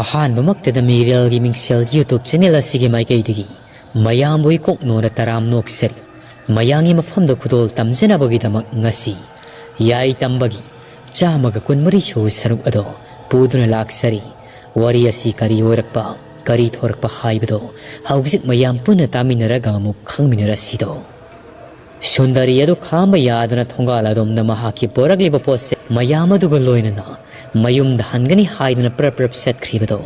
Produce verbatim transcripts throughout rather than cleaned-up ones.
ꯑꯍꯥꯟꯕꯃꯛꯇꯗ ꯃꯤꯔꯦꯜꯒꯤ ꯃꯤꯡꯁꯦꯜ YouTube channel ꯑꯁꯤꯒꯤ ꯃꯥꯏꯀꯩꯗꯒꯤ ꯃꯌꯥꯝꯕꯨ ꯏꯀꯣꯛ ꯅꯣꯟꯅ ꯇꯔꯥꯝ ꯅꯣꯛꯆꯔꯤ꯫ ꯃꯌꯥꯝꯒꯤ ꯃꯐꯝꯗ ꯈꯨꯗꯣꯜ ꯇꯝꯖꯅꯕꯒꯤꯗꯃꯛ ꯉꯁꯤ ꯌꯥꯏ ꯇꯝꯕꯒꯤ ꯆꯥꯝꯃꯒ ꯀꯨꯟꯃꯔꯤ ꯁꯨꯕ ꯁꯔꯨꯛ ꯑꯗꯣ ꯄꯨꯗꯨꯅ ꯂꯥꯛꯆꯔꯤ꯫ ꯋꯥꯔꯤ ꯑꯁꯤ ꯀꯔꯤ ꯑꯣꯏꯔꯛꯄ, ꯀꯔꯤ ꯊꯣꯔꯛꯄ ꯍꯥꯏꯕꯗꯣ ꯍꯧꯖꯤꯛ ꯃꯌꯥꯝ ꯄꯨꯟꯅ ꯇꯥꯃꯤꯟꯅꯔꯒ ꯑꯃꯨꯛ ꯈꯪꯃꯤꯟꯅꯔꯁꯤꯗꯣ꯫ ꯁꯨꯟꯗꯔꯤ ꯑꯗꯨ ꯈꯥꯝꯕ ꯌꯥꯗꯅ ꯊꯣꯡꯒꯥꯜ ꯑꯗꯣꯝꯗ ꯃꯍꯥꯛꯀꯤ ꯄꯣꯔꯛꯂꯤꯕ ꯄꯣꯠꯁꯦ ꯃꯌꯥꯝ ꯑꯗꯨꯒ ꯂꯣꯏꯅꯅ ꯃꯌꯨꯝꯗ ꯍꯟꯒꯅꯤ ꯍꯥꯏꯗꯨꯅ ꯄ꯭ꯔꯞ ꯄ꯭ꯔꯞ ꯆꯠꯈ꯭ꯔꯤꯕꯗꯣ꯫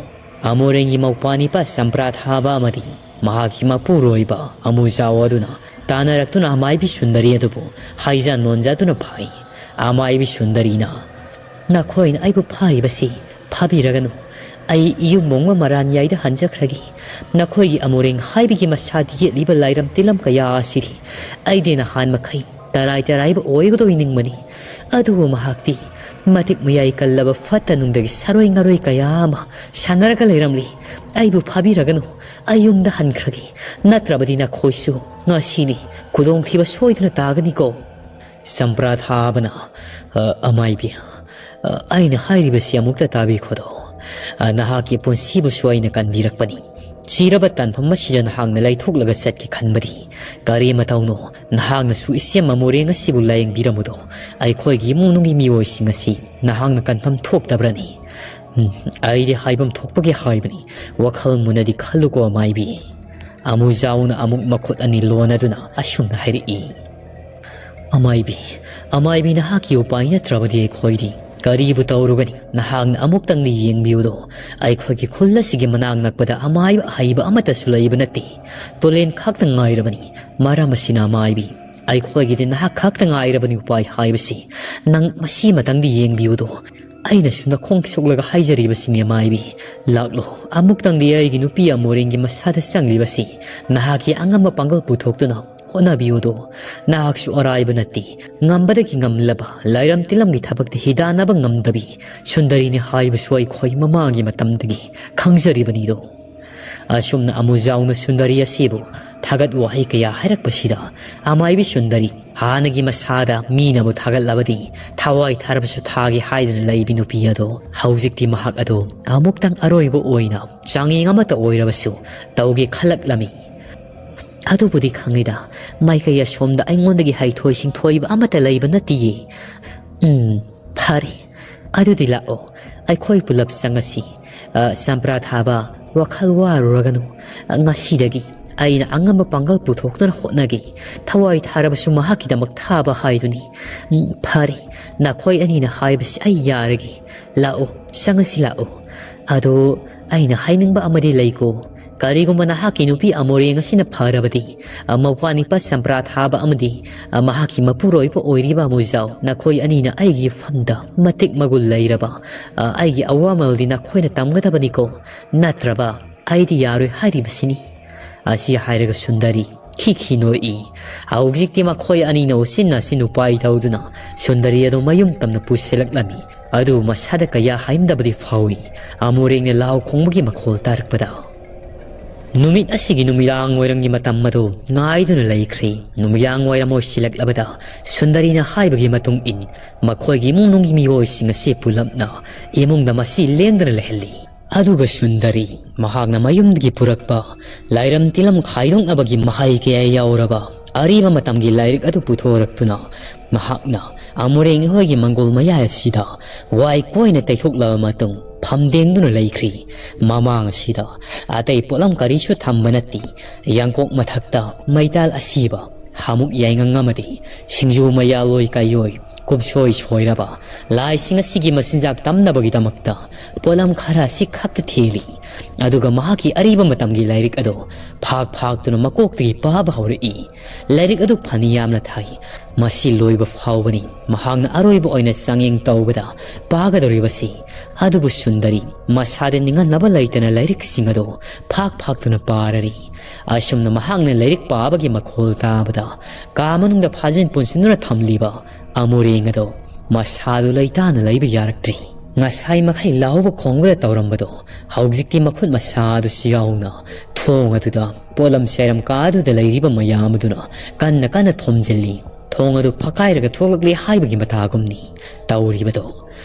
ꯑꯃꯣꯔꯦꯡꯒꯤ ꯃꯧꯄ꯭ꯋꯥ ꯅꯤꯄꯥ ꯆꯝꯄ꯭ꯔꯥ ꯊꯥꯕ ꯑꯃꯗꯤ ꯃꯍꯥꯛꯀꯤ ꯃꯄꯨꯔꯣꯏꯕ ꯑꯃꯨꯖꯥꯎ ꯑꯗꯨꯅ ꯇꯥꯟꯅꯔꯛꯇꯨꯅ ꯑꯃꯥꯏꯕꯤ ꯁꯨꯟꯗꯔꯤ ꯑꯗꯨꯕꯨ ꯍꯥꯏꯖ ꯅꯣꯟꯖꯗꯨꯅ ꯐꯥꯏ꯫ ꯑꯃꯥꯏꯕꯤ ꯁꯨꯟꯗꯔꯤꯅ, "ꯅꯈꯣꯏꯅ ꯑꯩꯕꯨ ꯐꯥꯔꯤꯕꯁꯤ ꯐꯥꯕꯤꯔꯒꯅꯨ꯫ ꯑꯩ ꯏꯌꯨꯝꯕꯣꯡꯕ ꯃꯔꯥꯟꯌꯥꯏꯗ ꯍꯟꯖꯈ꯭ꯔꯒꯦ꯫ ꯅꯈꯣꯏꯒꯤ ꯑꯃꯣꯔꯦꯡ ꯍꯥꯏꯕꯒꯤ ꯃꯁꯥꯗ ꯌꯦꯠꯂꯤꯕ ꯂꯥꯏꯔꯝ ꯇꯤꯂꯝ ꯀꯌꯥ ꯑꯁꯤꯗꯤ ꯑꯩꯗꯤ ꯅꯍꯥꯟ ꯃꯈꯩ ꯇꯔꯥꯏ ꯇꯔꯥꯏꯕ ꯑꯣꯏꯒꯗꯣꯏ ꯅꯤꯡꯕꯅꯤ꯫ ꯑꯗꯨꯕꯨ ꯃꯍꯥꯛꯇꯤ ꯃꯇꯤꯛ ꯃꯌꯥꯏ ꯀꯜꯂꯕ ꯐꯠꯇ ꯅꯨꯡꯗꯒꯤ ꯁꯥꯔꯣꯏ ꯉꯥꯔꯣꯏ ꯀꯌꯥ ꯑꯃ ꯁꯥꯟꯅꯔꯒ ꯂꯩꯔꯝꯂꯤ꯫ ꯑꯩꯕꯨ ꯐꯥꯕꯤꯔꯒꯅꯨ꯫ ꯑꯩ ꯌꯨꯝꯗ ꯍꯟꯈ꯭ꯔꯒꯦ꯫ ꯅꯠꯇ꯭ꯔꯕꯗꯤ ꯅꯈꯣꯏꯁꯨ ꯉꯁꯤꯅꯤ ꯈꯨꯗꯣꯡꯊꯤꯕ ꯁꯣꯏꯗꯅ ꯇꯥꯒꯅꯤꯀꯣ꯫" ꯆꯝꯄ꯭ꯔꯥ ꯊꯥꯕꯅ, "ꯑ, ꯑꯃꯥꯏꯕꯤ, ꯑ, ꯑꯩꯅ ꯍꯥꯏꯔꯤꯕꯁꯤ ꯑꯃꯨꯛꯇ ꯇꯥꯕꯤꯈꯣꯗꯣ꯫ ꯑ, ꯅꯍꯥꯛꯀꯤ ꯄꯨꯟꯁꯤꯕꯨꯁꯨ ꯑꯩꯅ ꯀꯟꯕꯤꯔꯛꯄꯅꯤ꯫ ꯆꯤꯔꯕ ꯇꯥꯟꯐꯝ ꯑꯁꯤꯗ ꯅꯍꯥꯛꯅ ꯂꯩꯊꯣꯛꯂꯒ ꯆꯠꯀꯦ ꯈꯟꯕꯗꯤ ꯀꯔꯤ ꯃꯇꯧꯅꯣ? ꯅꯍꯥꯛꯅꯁꯨ ꯏꯆꯦꯝ ꯑꯃꯣꯔꯦꯡ ꯑꯁꯤꯕꯨ ꯂꯥꯌꯦꯡꯕꯤꯔꯝꯃꯨꯗꯣ꯫ ꯑꯩꯈꯣꯏꯒꯤ ꯏꯃꯨꯡ ꯃꯅꯨꯡꯒꯤ ꯃꯤꯑꯣꯏꯁꯤꯡ ꯑꯁꯤ ꯅꯍꯥꯛꯅ ꯀꯟꯐꯝ ꯊꯣꯛꯇꯕ꯭ꯔꯅꯤ?" "ꯎꯝ, ꯑꯩꯗꯤ ꯍꯥꯏꯐꯝ ꯊꯣꯛꯄꯒꯤ ꯍꯥꯏꯕꯅꯤ꯫ ꯋꯥꯈꯜ ꯃꯨꯟꯅꯗꯤ ꯈꯜꯂꯨꯀꯣ, ꯑꯃꯥꯏꯕꯤ꯫" ꯑꯃꯨꯖꯥꯎꯅ ꯑꯃꯨꯛ ꯃꯈꯨꯠ ꯑꯅꯤ ꯂꯣꯟꯅꯗꯨꯅ ꯑꯁꯨꯝꯅ ꯍꯥꯏꯔꯛꯏ꯫ "ꯑꯃꯥꯏꯕꯤ, ꯑꯃꯥꯏꯕꯤ, ꯅꯍꯥꯛꯀꯤ ꯎꯄꯥꯏ ꯅꯠꯇ꯭ꯔꯕꯗꯤ ꯑꯩꯈꯣꯏꯗꯤ ꯀꯔꯤꯕꯨ ꯇꯧꯔꯨꯒꯅꯤ? ꯅꯍꯥꯛꯅ ꯑꯃꯨꯛꯇꯪꯗꯤ ꯌꯦꯡꯕꯤꯌꯨꯗꯣ꯫ ꯑꯩꯈꯣꯏꯒꯤ ꯈꯨꯜ ꯑꯁꯤꯒꯤ ꯃꯅꯥꯛ ꯅꯛꯄꯗ ꯑꯃꯥꯏꯕ ꯑꯍꯩꯕ ꯑꯃꯠꯇꯁꯨ ꯂꯩꯕ ꯅꯠꯇꯦ꯫ ꯇꯨꯂꯦꯟ ꯈꯛꯇ ꯉꯥꯏꯔꯕꯅꯤ꯫ ꯃꯔꯝ ꯑꯁꯤꯅ ꯑꯃꯥꯏꯕꯤ, ꯑꯩꯈꯣꯏꯒꯤꯗꯤ ꯅꯍꯥꯛ ꯈꯛꯇ ꯉꯥꯏꯔꯕꯅꯤ ꯎꯄꯥꯏ ꯍꯥꯏꯕꯁꯤ꯫ ꯅꯪ ꯃꯁꯤꯃꯇꯪꯗꯤ ꯌꯦꯡꯕꯤꯌꯨꯗꯣ꯫" ꯑꯩꯅꯁꯨ ꯅꯈꯣꯡ ꯁꯣꯛꯂꯒ ꯍꯥꯏꯖꯔꯤꯕꯁꯤꯅꯤ, ꯑꯃꯥꯏꯕꯤ꯫ ꯂꯥꯛꯂꯣ, ꯑꯃꯨꯛꯇꯪꯗꯤ ꯑꯩꯒꯤ ꯅꯨꯄꯤ ꯑꯃꯣꯔꯦꯡꯒꯤ ꯃꯁꯥꯗ ꯆꯪꯂꯤꯕꯁꯤ ꯅꯍꯥꯛꯀꯤ ꯑꯉꯝꯕ ꯄꯥꯡꯒꯜ ꯄꯨꯊꯣꯛꯇꯨꯅ ꯍꯣꯠꯅꯕꯤꯌꯨꯗꯣ꯫ ꯅꯍꯥꯛꯁꯨ ꯑꯔꯥꯏꯕ ꯅꯠꯇꯦ꯫ ꯉꯝꯕꯗꯒꯤ ꯉꯝꯂꯕ ꯂꯥꯏꯔꯝ ꯇꯤꯂꯝꯒꯤ ꯊꯕꯛꯇ ꯍꯤꯗꯥꯟꯅꯕ ꯉꯝꯗꯕꯤ ꯁꯨꯟꯗꯔꯤꯅꯤ ꯍꯥꯏꯕꯁꯨ ꯑꯩꯈꯣꯏ ꯃꯃꯥꯡꯒꯤ ꯃꯇꯝꯗꯒꯤ ꯈꯪꯖꯔꯤꯕꯅꯤꯗꯣ꯫ ꯑꯁꯨꯝꯅ ꯑꯃꯨꯖꯥꯎꯅ ꯁꯨꯟꯗꯔꯤ ꯑꯁꯤꯕꯨ ꯊꯥꯒꯠ ꯋꯥꯍꯩ ꯀꯌꯥ ꯍꯥꯏꯔꯛꯄꯁꯤꯗ ꯑꯃꯥꯏꯕꯤ ꯁꯨꯟꯗꯔꯤ, ꯍꯥꯟꯅꯒꯤ ꯃꯁꯥꯗ ꯃꯤꯅꯕꯨ ꯊꯥꯒꯠꯂꯕꯗꯤ ꯊꯋꯥꯏ ꯊꯥꯔꯕꯁꯨ ꯊꯥꯒꯦ ꯍꯥꯏꯗꯨꯅ ꯂꯩꯕꯤ ꯅꯨꯄꯤ ꯑꯗꯣ ꯍꯧꯖꯤꯛꯇꯤ ꯃꯍꯥꯛ ꯑꯗꯣ ꯑꯃꯨꯛꯇꯪ ꯑꯔꯣꯏꯕ ꯑꯣꯏꯅ ꯆꯥꯡꯌꯦꯡ ꯑꯃꯠꯇ ꯑꯣꯏꯔꯕꯁꯨ ꯇꯧꯒꯦ ꯈꯜꯂꯛꯂꯝꯃꯤ꯫ ꯑꯗꯨꯕꯨꯗꯤ ꯈꯪꯉꯤꯗ, ꯃꯥꯏꯀꯩ ꯑꯁꯣꯝꯗ ꯑꯩꯉꯣꯟꯗꯒꯤ ꯍꯩꯊꯣꯏ ꯁꯤꯡꯊꯣꯏꯕ ꯑꯃꯠꯇ ꯂꯩꯕ ꯅꯠꯇꯤꯌꯦ꯫ ꯎꯝ, ꯐꯔꯦ꯫ ꯑꯗꯨꯗꯤ ꯂꯥꯛꯑꯣ, ꯑꯩꯈꯣꯏ ꯄꯨꯂꯞ ꯆꯪꯉꯁꯤ꯫ ꯑ, ꯆꯝꯄ꯭ꯔꯥ ꯊꯥꯕ, ꯋꯥꯈꯜ ꯋꯥꯔꯨꯔꯒꯅꯨ꯫ ꯑ, ꯉꯁꯤꯗꯒꯤ ꯑꯩꯅ ꯑꯉꯝꯕ ꯄꯥꯡꯒꯜ ꯄꯨꯊꯣꯛꯇꯨꯅ ꯍꯣꯠꯅꯒꯦ꯫ ꯊꯋꯥꯏ ꯊꯥꯔꯕꯁꯨ ꯃꯍꯥꯛꯀꯤꯗꯃꯛ ꯊꯥꯕ ꯍꯥꯏꯗꯨꯅꯤ꯫ ꯎꯝ, ꯐꯔꯦ, ꯅꯈꯣꯏ ꯑꯅꯤꯅ ꯍꯥꯏꯕꯁꯤ ꯑꯩ ꯌꯥꯔꯒꯦ꯫ ꯂꯥꯛꯑꯣ, ꯆꯪꯉꯁꯤ ꯂꯥꯛꯑꯣ꯫ ꯑꯗꯣ ꯑꯩꯅ ꯍꯥꯏꯅꯤꯡꯕ ꯑꯃꯗꯤ ꯂꯩꯀꯣ꯫ ꯀꯔꯤꯒꯨꯝꯕ ꯅꯍꯥꯛꯀꯤ ꯅꯨꯄꯤ ꯑꯃꯣꯔꯦꯡ ꯑꯁꯤꯅ ꯐꯔꯕꯗꯤ, ꯑ, ꯃꯧꯄ꯭ꯋꯥ ꯅꯤꯄꯥ ꯆꯝꯄ꯭ꯔꯥ ꯊꯥꯕ ꯑꯃꯗꯤ, ꯑ, ꯃꯍꯥꯛꯀꯤ ꯃꯄꯨꯔꯣꯏꯕ ꯑꯣꯏꯔꯤꯕ ꯑꯃꯨꯖꯥꯎ, ꯅꯈꯣꯏ ꯑꯅꯤꯅ ꯑꯩꯒꯤ ꯐꯝꯗ ꯃꯇꯤꯛ ꯃꯒꯨꯟ ꯂꯩꯔꯕ, ꯑ, ꯑꯩꯒꯤ ꯑꯋꯥꯃꯜꯗꯤ ꯅꯈꯣꯏꯅ ꯇꯝꯒꯗꯕꯅꯤꯀꯣ, ꯅꯠꯇ꯭ꯔꯕ ꯑꯩꯗꯤ ꯌꯥꯔꯣꯏ ꯍꯥꯏꯔꯤꯕꯁꯤꯅꯤ꯫ ꯑꯁꯤ ꯍꯥꯏꯔꯒ ꯁꯨꯟꯗꯔꯤ ꯈꯤ ꯈꯤ ꯅꯣꯛꯏ꯫ ꯍꯧꯖꯤꯛꯇꯤ ꯃꯈꯣꯏ ꯑꯅꯤꯅ ꯎꯆꯤꯟ ꯅꯥꯆꯤꯟ ꯎꯄꯥꯏ ꯇꯧꯗꯨꯅ ꯁꯨꯟꯗꯔꯤ ꯑꯗꯨ ꯃꯌꯨꯝ ꯇꯝꯅ ꯄꯨꯁꯤꯜꯂꯛꯂꯝꯃꯤ꯫ ꯑꯗꯨ ꯃꯁꯥꯗ ꯀꯌꯥ ꯍꯥꯏꯅꯗꯕꯗꯤ ꯐꯥꯎꯏ꯫ ꯑꯃꯨꯔꯦꯡꯅ ꯂꯥꯎ ꯈꯣꯡꯕꯒꯤ ꯃꯈꯣꯜ ꯇꯥꯔꯛꯄꯗ꯫ ꯅꯨꯃꯤꯠ ꯑꯁꯤꯒꯤ ꯅꯨꯃꯤꯗꯥꯡ ꯋꯥꯏꯔꯝꯒꯤ ꯃꯇꯝ ꯑꯗꯨ ꯉꯥꯏꯗꯨꯅ ꯂꯩꯈ꯭ꯔꯦ꯫ ꯅꯨꯃꯤꯗꯥꯡ ꯋꯥꯏꯔꯝ ꯑꯣꯏꯁꯤꯜꯂꯛꯂꯕꯗ ꯁꯨꯟꯗꯔꯤꯅ ꯍꯥꯏꯕꯒꯤ ꯃꯇꯨꯡ ꯏꯟ ꯃꯈꯣꯏꯒꯤ ꯏꯃꯨꯡ ꯃꯅꯨꯡꯒꯤ ꯃꯤꯑꯣꯏꯁꯤꯡ ꯑꯁꯤ ꯄꯨꯂꯞꯅ ꯏꯃꯨꯡꯗ ꯃꯁꯤ ꯂꯦꯡꯗꯅ ꯂꯩꯍꯜꯂꯤ꯫ ꯑꯗꯨꯒ ꯁꯨꯟꯗꯔꯤ ꯃꯍꯥꯛꯅ ꯃꯌꯨꯝꯗꯒꯤ ꯄꯨꯔꯛꯄ ꯂꯥꯏꯔꯝ ꯇꯤꯂꯝ ꯈꯥꯏꯗꯣꯛꯅꯕꯒꯤ ꯃꯍꯩ ꯀꯌꯥ ꯌꯥꯎꯔꯕ ꯑꯔꯤꯕ ꯃꯇꯝꯒꯤ ꯂꯥꯏꯔꯤꯛ ꯑꯗꯨ ꯄꯨꯊꯣꯔꯛꯇꯨꯅ ꯃꯍꯥꯛꯅ ꯑꯃꯨꯔꯦꯡ ꯍꯣꯏꯒꯤ ꯃꯪꯒꯣꯜ ꯃꯌꯥꯏ ꯑꯁꯤꯗ ꯋꯥꯏ ꯀꯣꯏꯅ ꯇꯩꯊꯣꯛꯂꯕ ꯃꯇꯨꯡ ꯐꯝꯗꯦꯡꯗꯨꯅ ꯂꯩꯈ꯭ꯔꯤ꯫ ꯃꯃꯥꯡ ꯑꯁꯤꯗ ꯑꯇꯩ ꯄꯣꯠꯂꯝ ꯀꯔꯤꯁꯨ ꯊꯝꯕ ꯅꯠꯇꯦ꯫ ꯌꯥꯡꯀꯣꯛ ꯃꯊꯛꯇ ꯃꯩꯇꯥꯜ ꯑꯁꯤꯕ, ꯍꯥꯃꯨꯛ ꯌꯥꯏꯉꯪ ꯑꯃꯗꯤ ꯁꯤꯡꯖꯨ ꯃꯌꯥꯜꯂꯣꯏ ꯀꯥꯏꯌꯣꯏ, ꯀꯨꯞꯁꯣꯏ ꯁꯣꯏꯔꯕ ꯂꯥꯏꯁꯤꯡ ꯑꯁꯤꯒꯤ ꯃꯆꯤꯟꯖꯥꯛ ꯇꯝꯅꯕꯒꯤꯗꯃꯛꯇ ꯄꯣꯠꯂꯝ ꯈꯔ ꯑꯁꯤ ꯈꯛꯇ ꯊꯦꯜꯂꯤ꯫ ꯑꯗꯨꯒ ꯃꯍꯥꯛꯀꯤ ꯑꯔꯤꯕ ꯃꯇꯝꯒꯤ ꯂꯥꯏꯔꯤꯛ ꯑꯗꯨ ꯐꯥꯛ ꯐꯥꯛꯇꯨꯅ ꯃꯀꯣꯛꯇꯒꯤ ꯄꯥꯕ ꯍꯧꯔꯛꯏ꯫ ꯂꯥꯏꯔꯤꯛ ꯑꯗꯨ ꯐꯅ ꯌꯥꯝꯅ ꯊꯥꯏ꯫ ꯃꯁꯤ ꯂꯣꯏꯕ ꯐꯥꯎꯕꯅꯤ ꯃꯍꯥꯛꯅ ꯑꯔꯣꯏꯕ ꯑꯣꯏꯅ ꯆꯥꯡꯌꯦꯡ ꯇꯧꯕꯗ ꯄꯥꯒꯗꯧꯔꯤꯕꯁꯤ꯫ ꯑꯗꯨꯕꯨ ꯁꯨꯟꯗꯔꯤ ꯃꯁꯥꯗ ꯅꯤꯡꯍꯟꯅꯕ ꯂꯩꯇꯅ ꯂꯥꯏꯔꯤꯛꯁꯤꯡ ꯑꯗꯨ ꯐꯥꯛ ꯐꯥꯛꯇꯨꯅ ꯄꯥꯔꯔꯤ꯫ ꯑꯁꯨꯝꯅ ꯃꯍꯥꯛꯅ ꯂꯥꯏꯔꯤꯛ ꯄꯥꯕꯒꯤ ꯃꯈꯣꯜ ꯇꯥꯕꯗ ꯀꯥ ꯃꯅꯨꯡꯗ ꯐꯥꯖꯤꯟ ꯄꯨꯟꯁꯤꯟꯗꯨꯅ ꯊꯝꯂꯤꯕ ꯑꯃꯨꯔꯦꯡ ꯑꯗꯣ ꯃꯁꯥꯗꯨ ꯂꯩꯇꯥꯅ ꯂꯩꯕ ꯌꯥꯔꯛꯇ꯭ꯔꯤ꯫ ꯉꯁꯥꯏ ꯃꯈꯩ ꯂꯥꯎꯕ ꯈꯣꯡꯕꯗ ꯇꯧꯔꯝꯕꯗꯣ ꯍꯧꯖꯤꯛꯇꯤ ꯃꯈꯨꯠ ꯃꯁꯥꯗꯨꯁꯨ ꯌꯥꯎꯅ ꯊꯣꯡ ꯑꯗꯨꯗ ꯄꯣꯠꯂꯝ ꯆꯩꯔꯝ ꯀꯥ ꯑꯗꯨꯗ ꯂꯩꯔꯤꯕ ꯃꯌꯥꯝ ꯑꯗꯨꯅ ꯀꯟꯅ ꯀꯟꯅ ꯊꯣꯝꯖꯤꯜꯂꯤ꯫ ꯊꯣꯡ ꯑꯗꯨ ꯐꯛꯀꯥꯏꯔꯒ ꯊꯣꯛꯂꯛꯂꯦ ꯍꯥꯏꯕꯒꯤ ꯃꯇꯥꯒꯨꯝꯅꯤ ꯇꯧꯔꯤꯕꯗꯣ꯫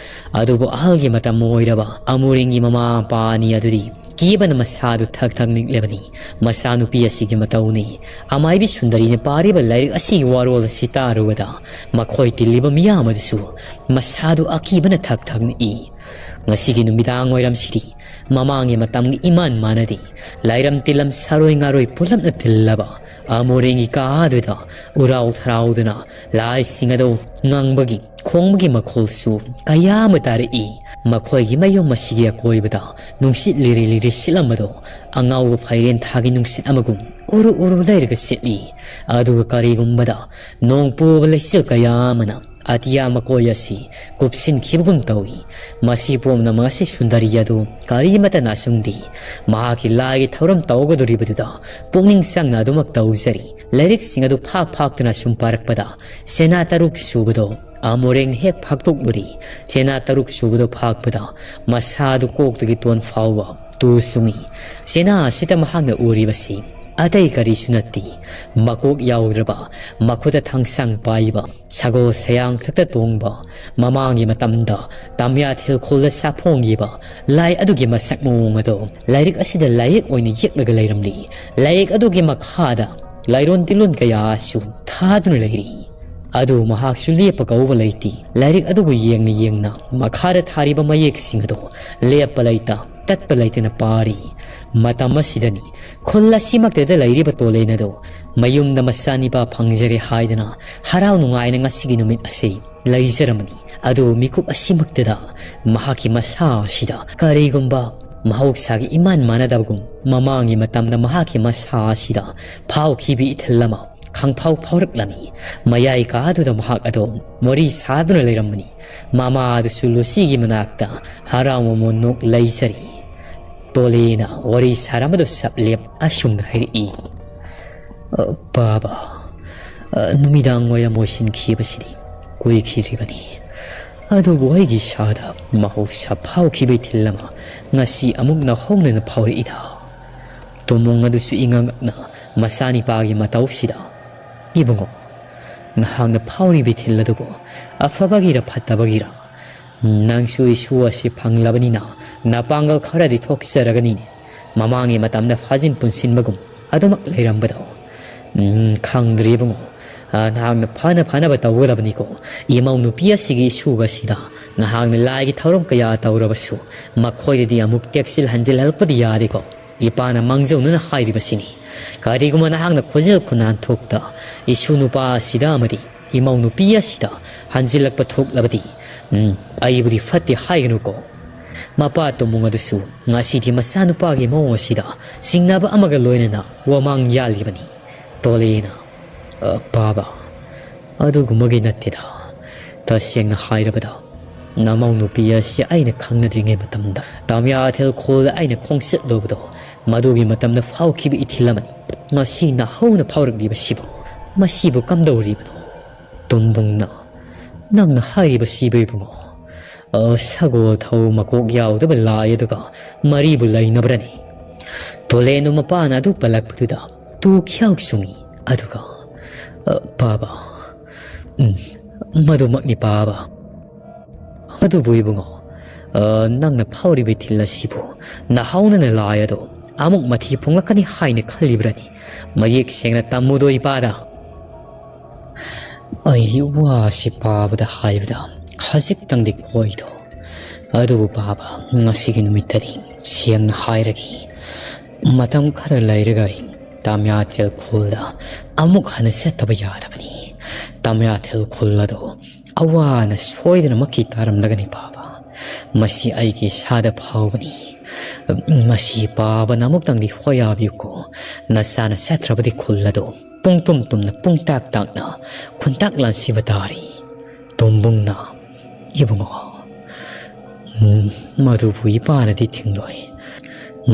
ꯑꯗꯨꯕꯨ ꯑꯍꯜꯒꯤ ꯃꯇꯝ ꯑꯣꯏꯔꯕ ꯑꯃꯨꯔꯦꯡꯒꯤ ꯃꯃꯥ ꯃꯄꯥ ꯑꯅꯤ ꯑꯗꯨꯗꯤ ꯀꯤꯕꯅ ꯃꯁꯥꯗꯨ ꯊꯛ ꯊꯛ ꯅꯤꯛꯂꯕꯅꯤ꯫ ꯃꯆꯥꯅꯨꯄꯤ ꯑꯁꯤꯒꯤ ꯃꯇꯧꯅꯤ꯫ ꯑꯃꯥꯏꯕꯤ ꯁꯨꯟꯗꯔꯤꯅ ꯄꯥꯔꯤꯕ ꯂꯥꯏꯔꯤꯛ ꯑꯁꯤꯒꯤ ꯋꯥꯔꯣꯜ ꯑꯁꯤ ꯇꯥꯔꯨꯕꯗ ꯃꯈꯣꯏ ꯇꯤꯜꯂꯤꯕ ꯃꯤꯌꯥꯝ ꯑꯗꯨꯁꯨ ꯃꯁꯥꯗꯨ ꯑꯀꯤꯕꯅ ꯊꯛ ꯊꯛ ꯅꯤꯛꯏ꯫ ꯉꯁꯤꯒꯤ ꯅꯨꯃꯤꯗꯥꯡ ꯋꯥꯏꯔꯝꯁꯤꯗꯤ ꯃꯃꯥꯡꯒꯤ ꯃꯇꯝꯒꯤ ꯏꯃꯥꯟ ꯃꯥꯟꯅꯗꯦ꯫ ꯂꯥꯏꯔꯝ ꯇꯤꯜꯂꯝ ꯁꯥꯔꯣꯏ ꯉꯥꯔꯣꯏ ꯄꯨꯂꯞꯅ ꯇꯤꯜꯂꯕ ꯑꯃꯣꯔꯦꯡꯒꯤ ꯀꯥ ꯑꯗꯨꯗ ꯎꯔꯥꯎ ꯊꯔꯥꯎꯗꯨꯅ ꯂꯥꯏꯁꯤꯡ ꯑꯗꯨ ꯉꯪꯕꯒꯤ ꯈꯣꯡꯕꯒꯤ ꯃꯈꯣꯜꯁꯨ ꯀꯌꯥ ꯑꯃ ꯇꯥꯔꯛꯏ꯫ ꯃꯈꯣꯏꯒꯤ ꯃꯌꯨꯝ ꯑꯁꯤꯒꯤ ꯑꯀꯣꯏꯕꯗ ꯅꯨꯡꯁꯤꯠ ꯂꯤꯔꯤ ꯂꯤꯔꯤ ꯁꯤꯠꯂꯝꯕꯗꯣ ꯑꯉꯥꯎꯕ ꯐꯩꯔꯦꯟ ꯊꯥꯒꯤ ꯅꯨꯡꯁꯤꯠ ꯑꯃꯒꯨꯝ ꯎꯔꯨ ꯎꯔꯨ ꯂꯩꯔꯒ ꯁꯤꯠꯂꯤ꯫ ꯑꯗꯨꯒ ꯀꯔꯤꯒꯨꯝꯕꯗ ꯅꯣꯡ ꯄꯨꯕ ꯂꯩꯆꯤꯜ ꯀꯌꯥ ꯑꯃꯅ ꯑꯇꯤꯌꯥ ꯃꯀꯣꯏ ꯑꯁꯤ ꯀꯨꯞꯁꯤꯟꯈꯤꯕꯒꯨꯝ ꯇꯧꯏ꯫ ꯃꯁꯤ ꯄꯨꯝꯅꯃꯛ ꯑꯁꯤ ꯁꯨꯟꯗꯔꯤ ꯑꯗꯨ ꯀꯔꯤꯃꯠꯇ ꯅꯥꯁꯨꯡꯗꯦ꯫ ꯃꯍꯥꯛꯀꯤ ꯂꯥꯏꯒꯤ ꯊꯧꯔꯝ ꯇꯧꯒꯗꯧꯔꯤꯕꯗꯨꯗ ꯄꯨꯛꯅꯤꯡ ꯆꯪꯅ ꯑꯗꯨꯃꯛ ꯇꯧꯖꯔꯤ꯫ ꯂꯥꯏꯔꯤꯛꯁꯤꯡ ꯑꯗꯨ ꯐꯥꯛ ꯐꯥꯛꯇꯨꯅ ꯁꯨꯝ ꯄꯥꯔꯛꯄꯗ ꯆꯦꯅꯥ ꯇꯔꯨꯛ ꯁꯨꯕꯗꯣ ꯑꯃꯣꯔꯦꯡ ꯍꯦꯛ ꯐꯥꯛꯇꯣꯛꯂꯨꯔꯤ꯫ ꯆꯦꯅꯥ ꯇꯔꯨꯛ ꯁꯨꯕꯗꯣ ꯐꯥꯛꯄꯗ ꯃꯁꯥꯗꯨ ꯀꯣꯛꯇꯒꯤ ꯇꯣꯟ ꯐꯥꯎꯕ ꯇꯨ ꯆꯨꯡꯏ꯫ ꯆꯦꯅꯥ ꯑꯁꯤꯗ ꯃꯍꯥꯛꯅ ꯎꯔꯤꯕꯁꯤ ꯑꯇꯩ ꯀꯔꯤꯁꯨ ꯅꯠꯇꯦ꯫ ꯃꯀꯣꯛ ꯌꯥꯎꯗ꯭ꯔꯕ, ꯃꯈꯨꯠꯇ ꯊꯥꯡꯁꯥꯡ ꯄꯥꯏꯕ, ꯁꯒꯣꯜ ꯁꯌꯥꯡ ꯈꯛꯇ ꯇꯣꯡꯕ, ꯃꯃꯥꯡꯒꯤ ꯃꯇꯝꯗ ꯇꯝꯌꯥ ꯊꯤꯜꯈꯣꯜꯗ ꯁꯥꯐꯣꯡꯈꯤꯕ ꯂꯥꯏ ꯑꯗꯨꯒꯤ ꯃꯁꯛ ꯃꯑꯣꯡ ꯑꯗꯣ ꯂꯥꯏꯔꯤꯛ ꯑꯁꯤꯗ ꯂꯥꯏꯌꯦꯛ ꯑꯣꯏꯅ ꯌꯦꯛꯂꯒ ꯂꯩꯔꯝꯂꯤ꯫ ꯂꯥꯏꯌꯦꯛ ꯑꯗꯨꯒꯤ ꯃꯈꯥꯗ ꯂꯥꯏꯔꯣꯟ ꯇꯤꯜꯂꯣꯟ ꯀꯌꯥꯁꯨ ꯊꯥꯗꯨꯅ ꯂꯩꯔꯤ꯫ ꯑꯗꯨ ꯃꯍꯥꯛꯁꯨ ꯂꯦꯞꯄ ꯀꯧꯕ ꯂꯩꯇꯦ꯫ ꯂꯥꯏꯔꯤꯛ ꯑꯗꯨꯕꯨ ꯌꯦꯡꯅ ꯌꯦꯡꯅ ꯃꯈꯥꯗ ꯊꯥꯔꯤꯕ ꯃꯌꯦꯛꯁꯤꯡ ꯑꯗꯨ ꯂꯦꯞꯄ ꯂꯩꯇ, ꯇꯠꯄ ꯂꯩꯇꯅ ꯄꯥꯔꯤ꯫ ꯃꯇꯝ ꯑꯁꯤꯗꯅꯤ ꯈꯨꯜ ꯑꯁꯤꯃꯛꯇꯗ ꯂꯩꯔꯤꯕ ꯇꯣꯂꯦꯟ ꯑꯗꯨ ꯃꯌꯨꯝꯗ ꯃꯆꯥꯅꯤꯄꯥ ꯐꯪꯖꯔꯦ ꯍꯥꯏꯗꯅ ꯍꯔꯥꯎ ꯅꯨꯡꯉꯥꯏꯅ ꯉꯁꯤꯒꯤ ꯅꯨꯃꯤꯠ ꯑꯁꯤ ꯂꯩꯖꯔꯝꯕꯅꯤ꯫ ꯑꯗꯨꯕꯨ ꯃꯤꯀꯨꯞ ꯑꯁꯤꯃꯛꯇꯗ ꯃꯍꯥꯛꯀꯤ ꯃꯁꯥ ꯑꯁꯤꯗ ꯀꯔꯤꯒꯨꯝꯕ ꯃꯍꯧꯁꯥꯒꯤ ꯏꯃꯥꯟ ꯃꯥꯟꯅꯗꯕꯒꯨꯝ, ꯃꯃꯥꯡꯒꯤ ꯃꯇꯝꯗ ꯃꯍꯥꯛꯀꯤ ꯃꯁꯥ ꯑꯁꯤꯗ ꯐꯥꯎꯈꯤꯕ ꯏꯊꯤꯜ ꯑꯃ ꯈꯪꯐꯥꯎ ꯐꯥꯎꯔꯛꯂꯝꯃꯤ꯫ ꯃꯌꯥꯏ ꯀꯥꯗꯨꯗ ꯃꯍꯥꯛ ꯑꯗꯣ ꯋꯥꯔꯤ ꯁꯥꯗꯨꯅ ꯂꯩꯔꯝꯕꯅꯤ꯫ ꯃꯃꯥ ꯑꯗꯨꯁꯨ ꯂꯨꯁꯤꯒꯤ ꯃꯅꯥꯛꯇ ꯍꯔꯥꯎ ꯃꯃꯣꯟ ꯅꯣꯛ ꯂꯩꯖꯔꯤ꯫ ꯇꯣꯂꯦꯅ ꯋꯥꯔꯤ ꯁꯥꯔꯝꯕꯗꯨ ꯁꯞ ꯂꯦꯞ ꯑꯁꯨꯝꯅ ꯍꯥꯏꯔꯛꯏ, "ꯑ, ꯕꯥꯕꯥ, ꯑ, ꯅꯨꯃꯤꯗꯥꯡ ꯋꯥꯏꯔꯝ ꯑꯣꯏꯁꯤꯟꯈꯤꯕꯁꯤꯗꯤ ꯀꯨꯏꯈꯤꯗ꯭ꯔꯤꯕꯅꯤ꯫ ꯑꯗꯨꯕꯨ ꯑꯩꯒꯤ ꯏꯁꯥꯗ ꯃꯍꯧꯁꯥ ꯐꯥꯎꯈꯤꯕ ꯏꯊꯤꯜ ꯑꯃ ꯉꯁꯤ ꯑꯃꯨꯛ ꯅꯧꯍꯧꯅꯅ ꯐꯥꯎꯔꯛꯏꯗ"꯫ ꯇꯣꯝꯕꯨꯡ ꯑꯗꯨꯁꯨ ꯏꯉꯛꯅ ꯃꯆꯥꯅꯤꯄꯥꯒꯤ ꯃꯇꯧꯁꯤꯗ, "ꯏꯕꯨꯡꯉꯣ, ꯅꯍꯥꯛꯅ ꯐꯥꯎꯔꯤꯕ ꯏꯊꯤꯜ ꯑꯗꯨꯕꯨ ꯑꯐꯕꯒꯤꯔ ꯐꯠꯇꯕꯒꯤꯔ? ꯅꯪꯁꯨ ꯏꯁꯨ ꯑꯁꯤ ꯐꯪꯂꯕꯅꯤꯅ ꯅꯄꯥꯡꯒꯜ ꯈꯔꯗꯤ ꯊꯣꯛꯆꯔꯒꯅꯤꯅꯦ꯫ ꯃꯃꯥꯡꯒꯤ ꯃꯇꯝꯗ ꯐꯥꯖꯤꯟ ꯄꯨꯟꯁꯤꯟꯕꯒꯨꯝ ꯑꯗꯨꯃꯛ ꯂꯩꯔꯝꯕꯗꯣ꯫ ꯎꯝ, ꯈꯪꯗ꯭ꯔꯤ ꯏꯕꯨꯡꯉꯣ꯫ ꯑ, ꯅꯍꯥꯛꯅ ꯐꯅ ꯐꯅꯕ ꯇꯧꯒꯗꯕꯅꯤꯀꯣ꯫ ꯏꯃꯧ ꯅꯨꯄꯤ ꯑꯁꯤꯒꯤ ꯏꯁꯨꯒ ꯑꯁꯤꯗ ꯅꯍꯥꯛꯅ ꯂꯥꯏꯒꯤ ꯊꯧꯔꯝ ꯀꯌꯥ ꯇꯧꯔꯕꯁꯨ ꯃꯈꯣꯏꯗꯗꯤ ꯑꯃꯨꯛ ꯇꯦꯛꯁꯤꯜ ꯍꯟꯖꯤꯜꯍꯜꯂꯛꯄꯗꯤ ꯌꯥꯗꯦꯀꯣ꯫ ꯏꯄꯥꯅ ꯃꯥꯡꯖꯧꯅꯅ ꯍꯥꯏꯔꯤꯕꯁꯤꯅꯤ꯫ ꯀꯔꯤꯒꯨꯝꯕ ꯅꯍꯥꯛꯅ ꯈꯣꯟꯖꯦꯜ ꯈꯨꯟꯅꯥꯟ ꯊꯣꯛꯇ ꯏꯁꯨ ꯅꯨꯄꯥ ꯑꯁꯤꯗ ꯑꯃꯗꯤ ꯏꯃꯧ ꯅꯨꯄꯤ ꯑꯁꯤꯗ ꯍꯟꯖꯤꯜꯂꯛꯄ ꯊꯣꯛꯂꯕꯗꯤ, ꯎꯝ, ꯑꯩꯕꯨꯗꯤ ꯐꯠꯇꯦ ꯍꯥꯏꯒꯅꯨꯀꯣ꯫" ꯃꯄꯥ ꯇꯣꯝꯕꯨꯡ ꯑꯗꯨꯁꯨ ꯉꯁꯤꯗꯤ ꯃꯆꯥꯅꯨꯄꯥꯒꯤ ꯃꯑꯣꯡ ꯑꯁꯤꯗ ꯆꯤꯡꯅꯕ ꯑꯃꯒ ꯂꯣꯏꯅꯅ ꯋꯥꯃꯥꯡ ꯌꯥꯜꯂꯤꯕꯅꯤ꯫ ꯇꯣꯂꯦꯅ, "ꯑ, ꯄꯥꯕ, ꯑꯗꯨꯒꯨꯝꯕꯒꯤ ꯅꯠꯇꯦꯗ꯫ ꯇꯁꯦꯡꯅ ꯍꯥꯏꯔꯕꯗ, ꯅꯃꯧ ꯅꯨꯄꯤ ꯑꯁꯤ ꯑꯩꯅ ꯈꯪꯅꯗ꯭ꯔꯤꯉꯩ ꯃꯇꯝꯗ ꯇꯥꯃꯤꯌꯥꯊꯦꯜ ꯈꯨꯜꯗ ꯑꯩꯅ ꯈꯣꯡꯆꯠꯂꯨꯕꯗꯣ, ꯃꯗꯨꯒꯤ ꯃꯇꯝꯗ ꯐꯥꯎꯈꯤꯕ ꯏꯊꯤꯜ ꯑꯃꯅꯤ꯫ ꯉꯁꯤ ꯅꯍꯧꯅ ꯐꯥꯎꯔꯛꯂꯤꯕꯁꯤꯕꯨ, ꯃꯁꯤꯕꯨ ꯀꯝꯗꯧꯔꯤꯕꯅꯣ?" ꯇꯣꯝꯕꯨꯡꯅ, "ꯅꯪꯅ ꯍꯥꯏꯔꯤꯕꯁꯤꯕꯨ ꯏꯕꯨꯡꯉꯣ, ꯑ, ꯁꯒꯣꯜ ꯊꯧ ꯃꯀꯣꯛ ꯌꯥꯎꯗꯕ ꯂꯥꯏ ꯑꯗꯨꯒ ꯃꯔꯤꯕꯨ ꯂꯩꯅꯕ꯭ꯔꯅꯤ?" ꯇꯣꯂꯦꯟꯗꯨ ꯃꯄꯥꯅ ꯑꯗꯨ ꯄꯜꯂꯛꯄꯗꯨꯗ ꯇꯨ ꯈ꯭ꯌꯥꯎ ꯆꯨꯡꯏ꯫ ꯑꯗꯨꯒ, "ꯑ, ꯄꯥꯕ, ꯎꯝ, ꯃꯗꯨꯃꯛꯅꯤ ꯄꯥꯕ꯫ ꯑꯗꯨꯕꯨ ꯏꯕꯨꯡꯉꯣ, ꯑ, ꯅꯪꯅ ꯐꯥꯎꯔꯤꯕ ꯏꯊꯤꯜ ꯑꯁꯤꯕꯨ ꯅꯍꯧꯅꯅ ꯂꯥꯏ ꯑꯗꯣ ꯑꯃꯨꯛ ꯃꯊꯤ ꯐꯣꯡꯂꯛꯀꯅꯤ ꯍꯥꯏꯅ ꯈꯜꯂꯤꯕ꯭ꯔꯅꯤ? ꯃꯌꯦꯛ ꯁꯦꯡꯅ ꯇꯝꯃꯨꯗꯣ ꯏꯄꯥꯗ꯫" ꯑꯩ ꯋꯥꯁꯤ ꯄꯥꯕꯗ ꯍꯥꯏꯕꯗ ꯈꯖꯤꯛꯇꯪꯗꯤ ꯀꯣꯏꯗꯣ꯫ ꯑꯗꯨꯕꯨ ꯄꯥꯕ, ꯉꯁꯤꯒꯤ ꯅꯨꯃꯤꯠꯇꯗꯤ ꯁꯦꯡꯅ ꯍꯥꯏꯔꯒꯦ, ꯃꯇꯝ ꯈꯔ ꯂꯩꯔꯒ ꯑꯩ ꯇꯥꯃꯤꯌꯥꯊꯦꯜ ꯈꯨꯜꯗ ꯑꯃꯨꯛ ꯍꯟꯅ ꯆꯠꯇꯕ ꯌꯥꯗꯕꯅꯤ꯫ ꯇꯥꯃꯤꯌꯥꯊꯦꯜ ꯈꯨꯜ ꯑꯗꯨ ꯑꯋꯥꯅ ꯁꯣꯏꯗꯅꯃꯛꯀꯤ ꯇꯥꯔꯝꯂꯒꯅꯤ ꯄꯥꯕ꯫ ꯃꯁꯤ ꯑꯩꯒꯤ ꯏꯁꯥꯗ ꯐꯥꯎꯕꯅꯤ꯫ ꯃꯁꯤ ꯄꯥꯕꯅ ꯑꯃꯨꯛꯇꯪꯗꯤ ꯍꯣꯌꯥꯕꯤꯌꯨꯀꯣ꯫ ꯅꯆꯥꯅ ꯆꯠꯇ꯭ꯔꯕꯗꯤ ꯈꯨꯜ ꯑꯗꯨ ꯄꯨꯡꯇꯨꯝ ꯇꯨꯝꯅ ꯄꯨꯡꯇꯥꯛ ꯇꯥꯛꯅ ꯈꯨꯟꯇꯥꯛ ꯂꯥꯟꯁꯤꯕ ꯇꯥꯔꯤ꯫ ꯇꯣꯝꯕꯨꯡꯅ, "ꯏꯕꯨꯡꯉꯣ, ꯎꯝ, ꯃꯗꯨꯕꯨ ꯏꯄꯥꯅꯗꯤ ꯊꯤꯡꯂꯣꯏ꯫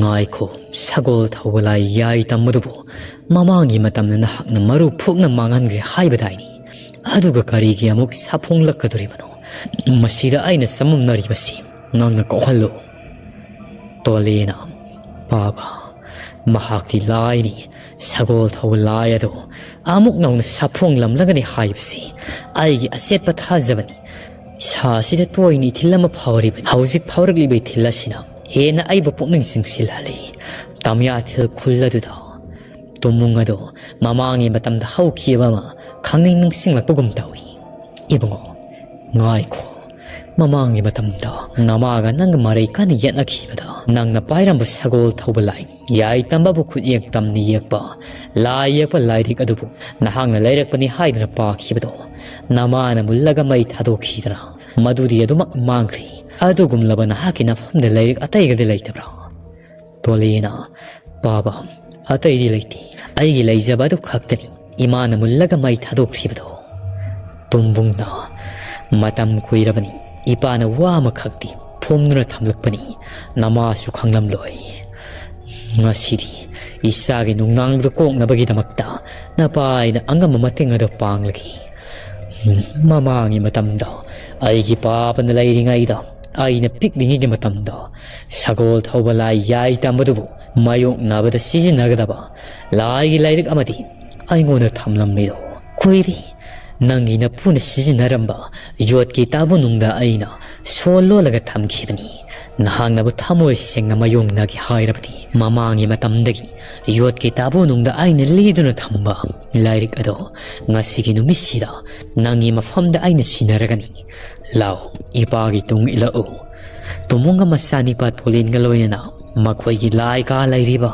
ꯉꯥꯏꯈꯣ, ꯁꯒꯣꯜ ꯊꯧꯕ ꯂꯥꯏ ꯌꯥꯏ ꯇꯝꯕꯗꯨꯕꯨ ꯃꯃꯥꯡꯒꯤ ꯃꯇꯝꯗ ꯅꯍꯥꯛꯅ ꯃꯔꯨ ꯐꯨꯛꯅ ꯃꯥꯡꯍꯟꯈ꯭ꯔꯦ ꯍꯥꯏꯕꯗꯥꯏꯅꯤ꯫ ꯑꯗꯨꯒ ꯀꯔꯤꯒꯤ ꯑꯃꯨꯛ ꯁꯥꯐꯣꯡꯂꯛꯀꯗꯣꯔꯤꯕꯅꯣ? ꯃꯁꯤꯗ ꯑꯩꯅ ꯆꯃꯝꯅꯔꯤꯕꯁꯤ ꯅꯪꯅ ꯀꯣꯛꯍꯜꯂꯨ꯫" ꯇꯣꯂꯦꯅ, "ꯄꯥꯕ, ꯃꯍꯥꯛꯇꯤ ꯂꯥꯏꯅꯤ, ꯁꯒꯣꯜ ꯊꯧꯕ ꯂꯥꯏ ꯑꯗꯣ ꯑꯃꯨꯛ ꯅꯧꯅ ꯁꯥꯐꯣꯡꯂꯝꯂꯒꯅꯤ ꯍꯥꯏꯕꯁꯤ ꯑꯩꯒꯤ ꯑꯆꯦꯠꯄ ꯊꯥꯖꯕꯅꯤ꯫ ꯏꯁꯥꯁꯤꯗ ꯇꯣꯏꯅ ꯏꯊꯤꯜ ꯑꯃ ꯐꯥꯎꯔꯤꯕꯅꯤ꯫ ꯍꯧꯖꯤꯛ ꯐꯥꯎꯔꯛꯂꯤꯕ ꯏꯊꯤꯜ ꯑꯁꯤꯅ ꯍꯦꯟꯅ ꯑꯩꯕꯨ ꯄꯨꯛꯅꯤꯡ ꯆꯤꯡꯁꯤꯜꯍꯜꯂꯤ꯫ ꯇꯝꯌꯥꯊꯤꯜ ꯈꯨꯜ ꯑꯗꯨꯗ ꯇꯨꯝꯃꯨꯡ ꯑꯗꯣ ꯃꯃꯥꯡꯒꯤ ꯃꯇꯝꯗ ꯍꯧꯈꯤꯕ ꯑꯃ ꯈꯪꯅꯤꯡ ꯅꯤꯡꯁꯤꯡꯂꯛꯄꯒꯨꯝ ꯇꯧꯏ꯫ ꯏꯕꯨꯡꯉꯣ, ꯉꯥꯏꯈꯣ꯫ ꯃꯃꯥꯡꯒꯤ ꯃꯇꯝꯗ ꯅꯃꯥꯒ ꯅꯪꯒ ꯃꯔꯩ ꯀꯟꯅ ꯌꯦꯠꯅꯈꯤꯕꯗ ꯅꯪꯅ ꯄꯥꯏꯔꯝꯕ ꯁꯒꯣꯜ ꯊꯧꯕ ꯂꯥꯏ, ꯌꯥꯏ ꯇꯝꯕꯕꯨ ꯈꯨꯠꯌꯦꯛ ꯇꯝꯅ ꯌꯦꯛꯄ, ꯂꯥꯏ ꯌꯦꯛꯄ ꯂꯥꯏꯔꯤꯛ ꯑꯗꯨꯕꯨ ꯅꯍꯥꯛꯅ ꯂꯩꯔꯛꯄꯅꯤ ꯍꯥꯏꯗꯨꯅ ꯄꯥꯈꯤꯕꯗꯣ ꯅꯃꯥꯅ ꯃꯨꯜꯂꯒ ꯃꯩ ꯊꯥꯗꯣꯛꯈꯤꯗꯅ ꯃꯗꯨꯗꯤ ꯑꯗꯨꯃꯛ ꯃꯥꯡꯈ꯭ꯔꯦ꯫ ꯑꯗꯨꯒꯨꯝꯂꯕ ꯅꯍꯥꯛꯀꯤ ꯅꯐꯝꯗ ꯂꯥꯏꯔꯤꯛ ꯑꯇꯩꯒꯗꯤ ꯂꯩꯇꯕ꯭ꯔꯥ? ꯇꯣꯂꯤꯅ, ꯄꯥꯕ ꯑꯇꯩꯗꯤ ꯂꯩꯇꯦ꯫ ꯑꯩꯒꯤ ꯂꯩꯖꯕ ꯑꯗꯨ ꯈꯛꯇꯅꯤ ꯏꯃꯥꯅ ꯃꯨꯜꯂꯒ ꯃꯩ ꯊꯥꯗꯣꯛꯈꯤꯕꯗꯣ꯫ ꯇꯨꯝꯕꯨꯡꯅ, ꯃꯇꯝ ꯀꯨꯏꯔꯕꯅꯤ ꯏꯄꯥꯅ ꯋꯥ ꯑꯃꯈꯛꯇꯤ ꯐꯣꯡꯗꯨꯅ ꯊꯝꯂꯛꯄꯅꯤ, ꯅꯃꯥꯁꯨ ꯈꯪꯂꯝꯂꯣꯏ꯫ ꯉꯁꯤꯗꯤ ꯏꯆꯥꯒꯤ ꯅꯨꯡꯅꯥꯡꯕꯗꯨ ꯀꯣꯛꯅꯕꯒꯤꯗꯃꯛꯇ ꯅꯄꯥ ꯑꯩꯅ ꯑꯉꯝꯕ ꯃꯇꯦꯡ ꯑꯗꯨ ꯄꯥꯡꯂꯒꯦ꯫ ꯃꯃꯥꯡꯒꯤ ꯃꯇꯝꯗ ꯑꯩꯒꯤ ꯄꯥꯕꯅ ꯂꯩꯔꯤꯉꯩꯗ, ꯑꯩꯅ ꯄꯤꯛꯂꯤꯉꯩꯒꯤ ꯃꯇꯝꯗ ꯁꯒꯣꯜ ꯊꯧꯕ ꯂꯥꯏ ꯌꯥꯏ ꯇꯝꯕꯗꯨꯕꯨ ꯃꯥꯌꯣꯛꯅꯕꯗ ꯁꯤꯖꯤꯟꯅꯒꯗꯕ ꯂꯥꯏꯒꯤ ꯂꯥꯏꯔꯤꯛ ꯑꯃꯗꯤ ꯑꯩꯉꯣꯟꯗ ꯊꯝꯂꯝꯃꯤꯗꯣ꯫ ꯀꯨꯏꯔꯦ, ꯅꯪꯒꯤ ꯅꯄꯨꯅ ꯁꯤꯖꯤꯟꯅꯔꯝꯕ ꯌꯣꯠꯀꯤ ꯇꯥꯕꯨ ꯅꯨꯡꯗ ꯑꯩꯅ ꯁꯣ ꯂꯣꯜꯂꯒ ꯊꯝꯈꯤꯕꯅꯤ꯫ ꯅꯍꯥꯛꯅꯕꯨ ꯊꯃꯣꯏ ꯁꯦꯡꯅ ꯃꯥꯌꯣꯛꯅꯒꯦ ꯍꯥꯏꯔꯕꯗꯤ ꯃꯃꯥꯡꯒꯤ ꯃꯇꯝꯗꯒꯤ ꯌꯣꯠꯀꯤ ꯇꯥꯕꯨ ꯅꯨꯡꯗ ꯑꯩꯅ ꯂꯤꯗꯨꯅ ꯊꯝꯕ ꯂꯥꯏꯔꯤꯛ ꯑꯗꯣ ꯉꯁꯤꯒꯤ ꯅꯨꯃꯤꯠꯁꯤꯗ ꯅꯪꯒꯤ ꯃꯐꯝꯗ ꯑꯩꯅ ꯁꯤꯟꯅꯔꯒꯅꯤ꯫ ꯂꯥꯎ, ꯏꯄꯥꯒꯤ ꯇꯨꯡ ꯏꯜꯂꯛꯎ꯫ ꯇꯨꯃꯨꯡꯒ ꯃꯆꯥꯅꯤꯄꯥ ꯇꯣꯂꯤꯟꯒ ꯂꯣꯏꯅꯅ ꯃꯈꯣꯏꯒꯤ ꯂꯥꯏ ꯀꯥ ꯂꯩꯔꯤꯕ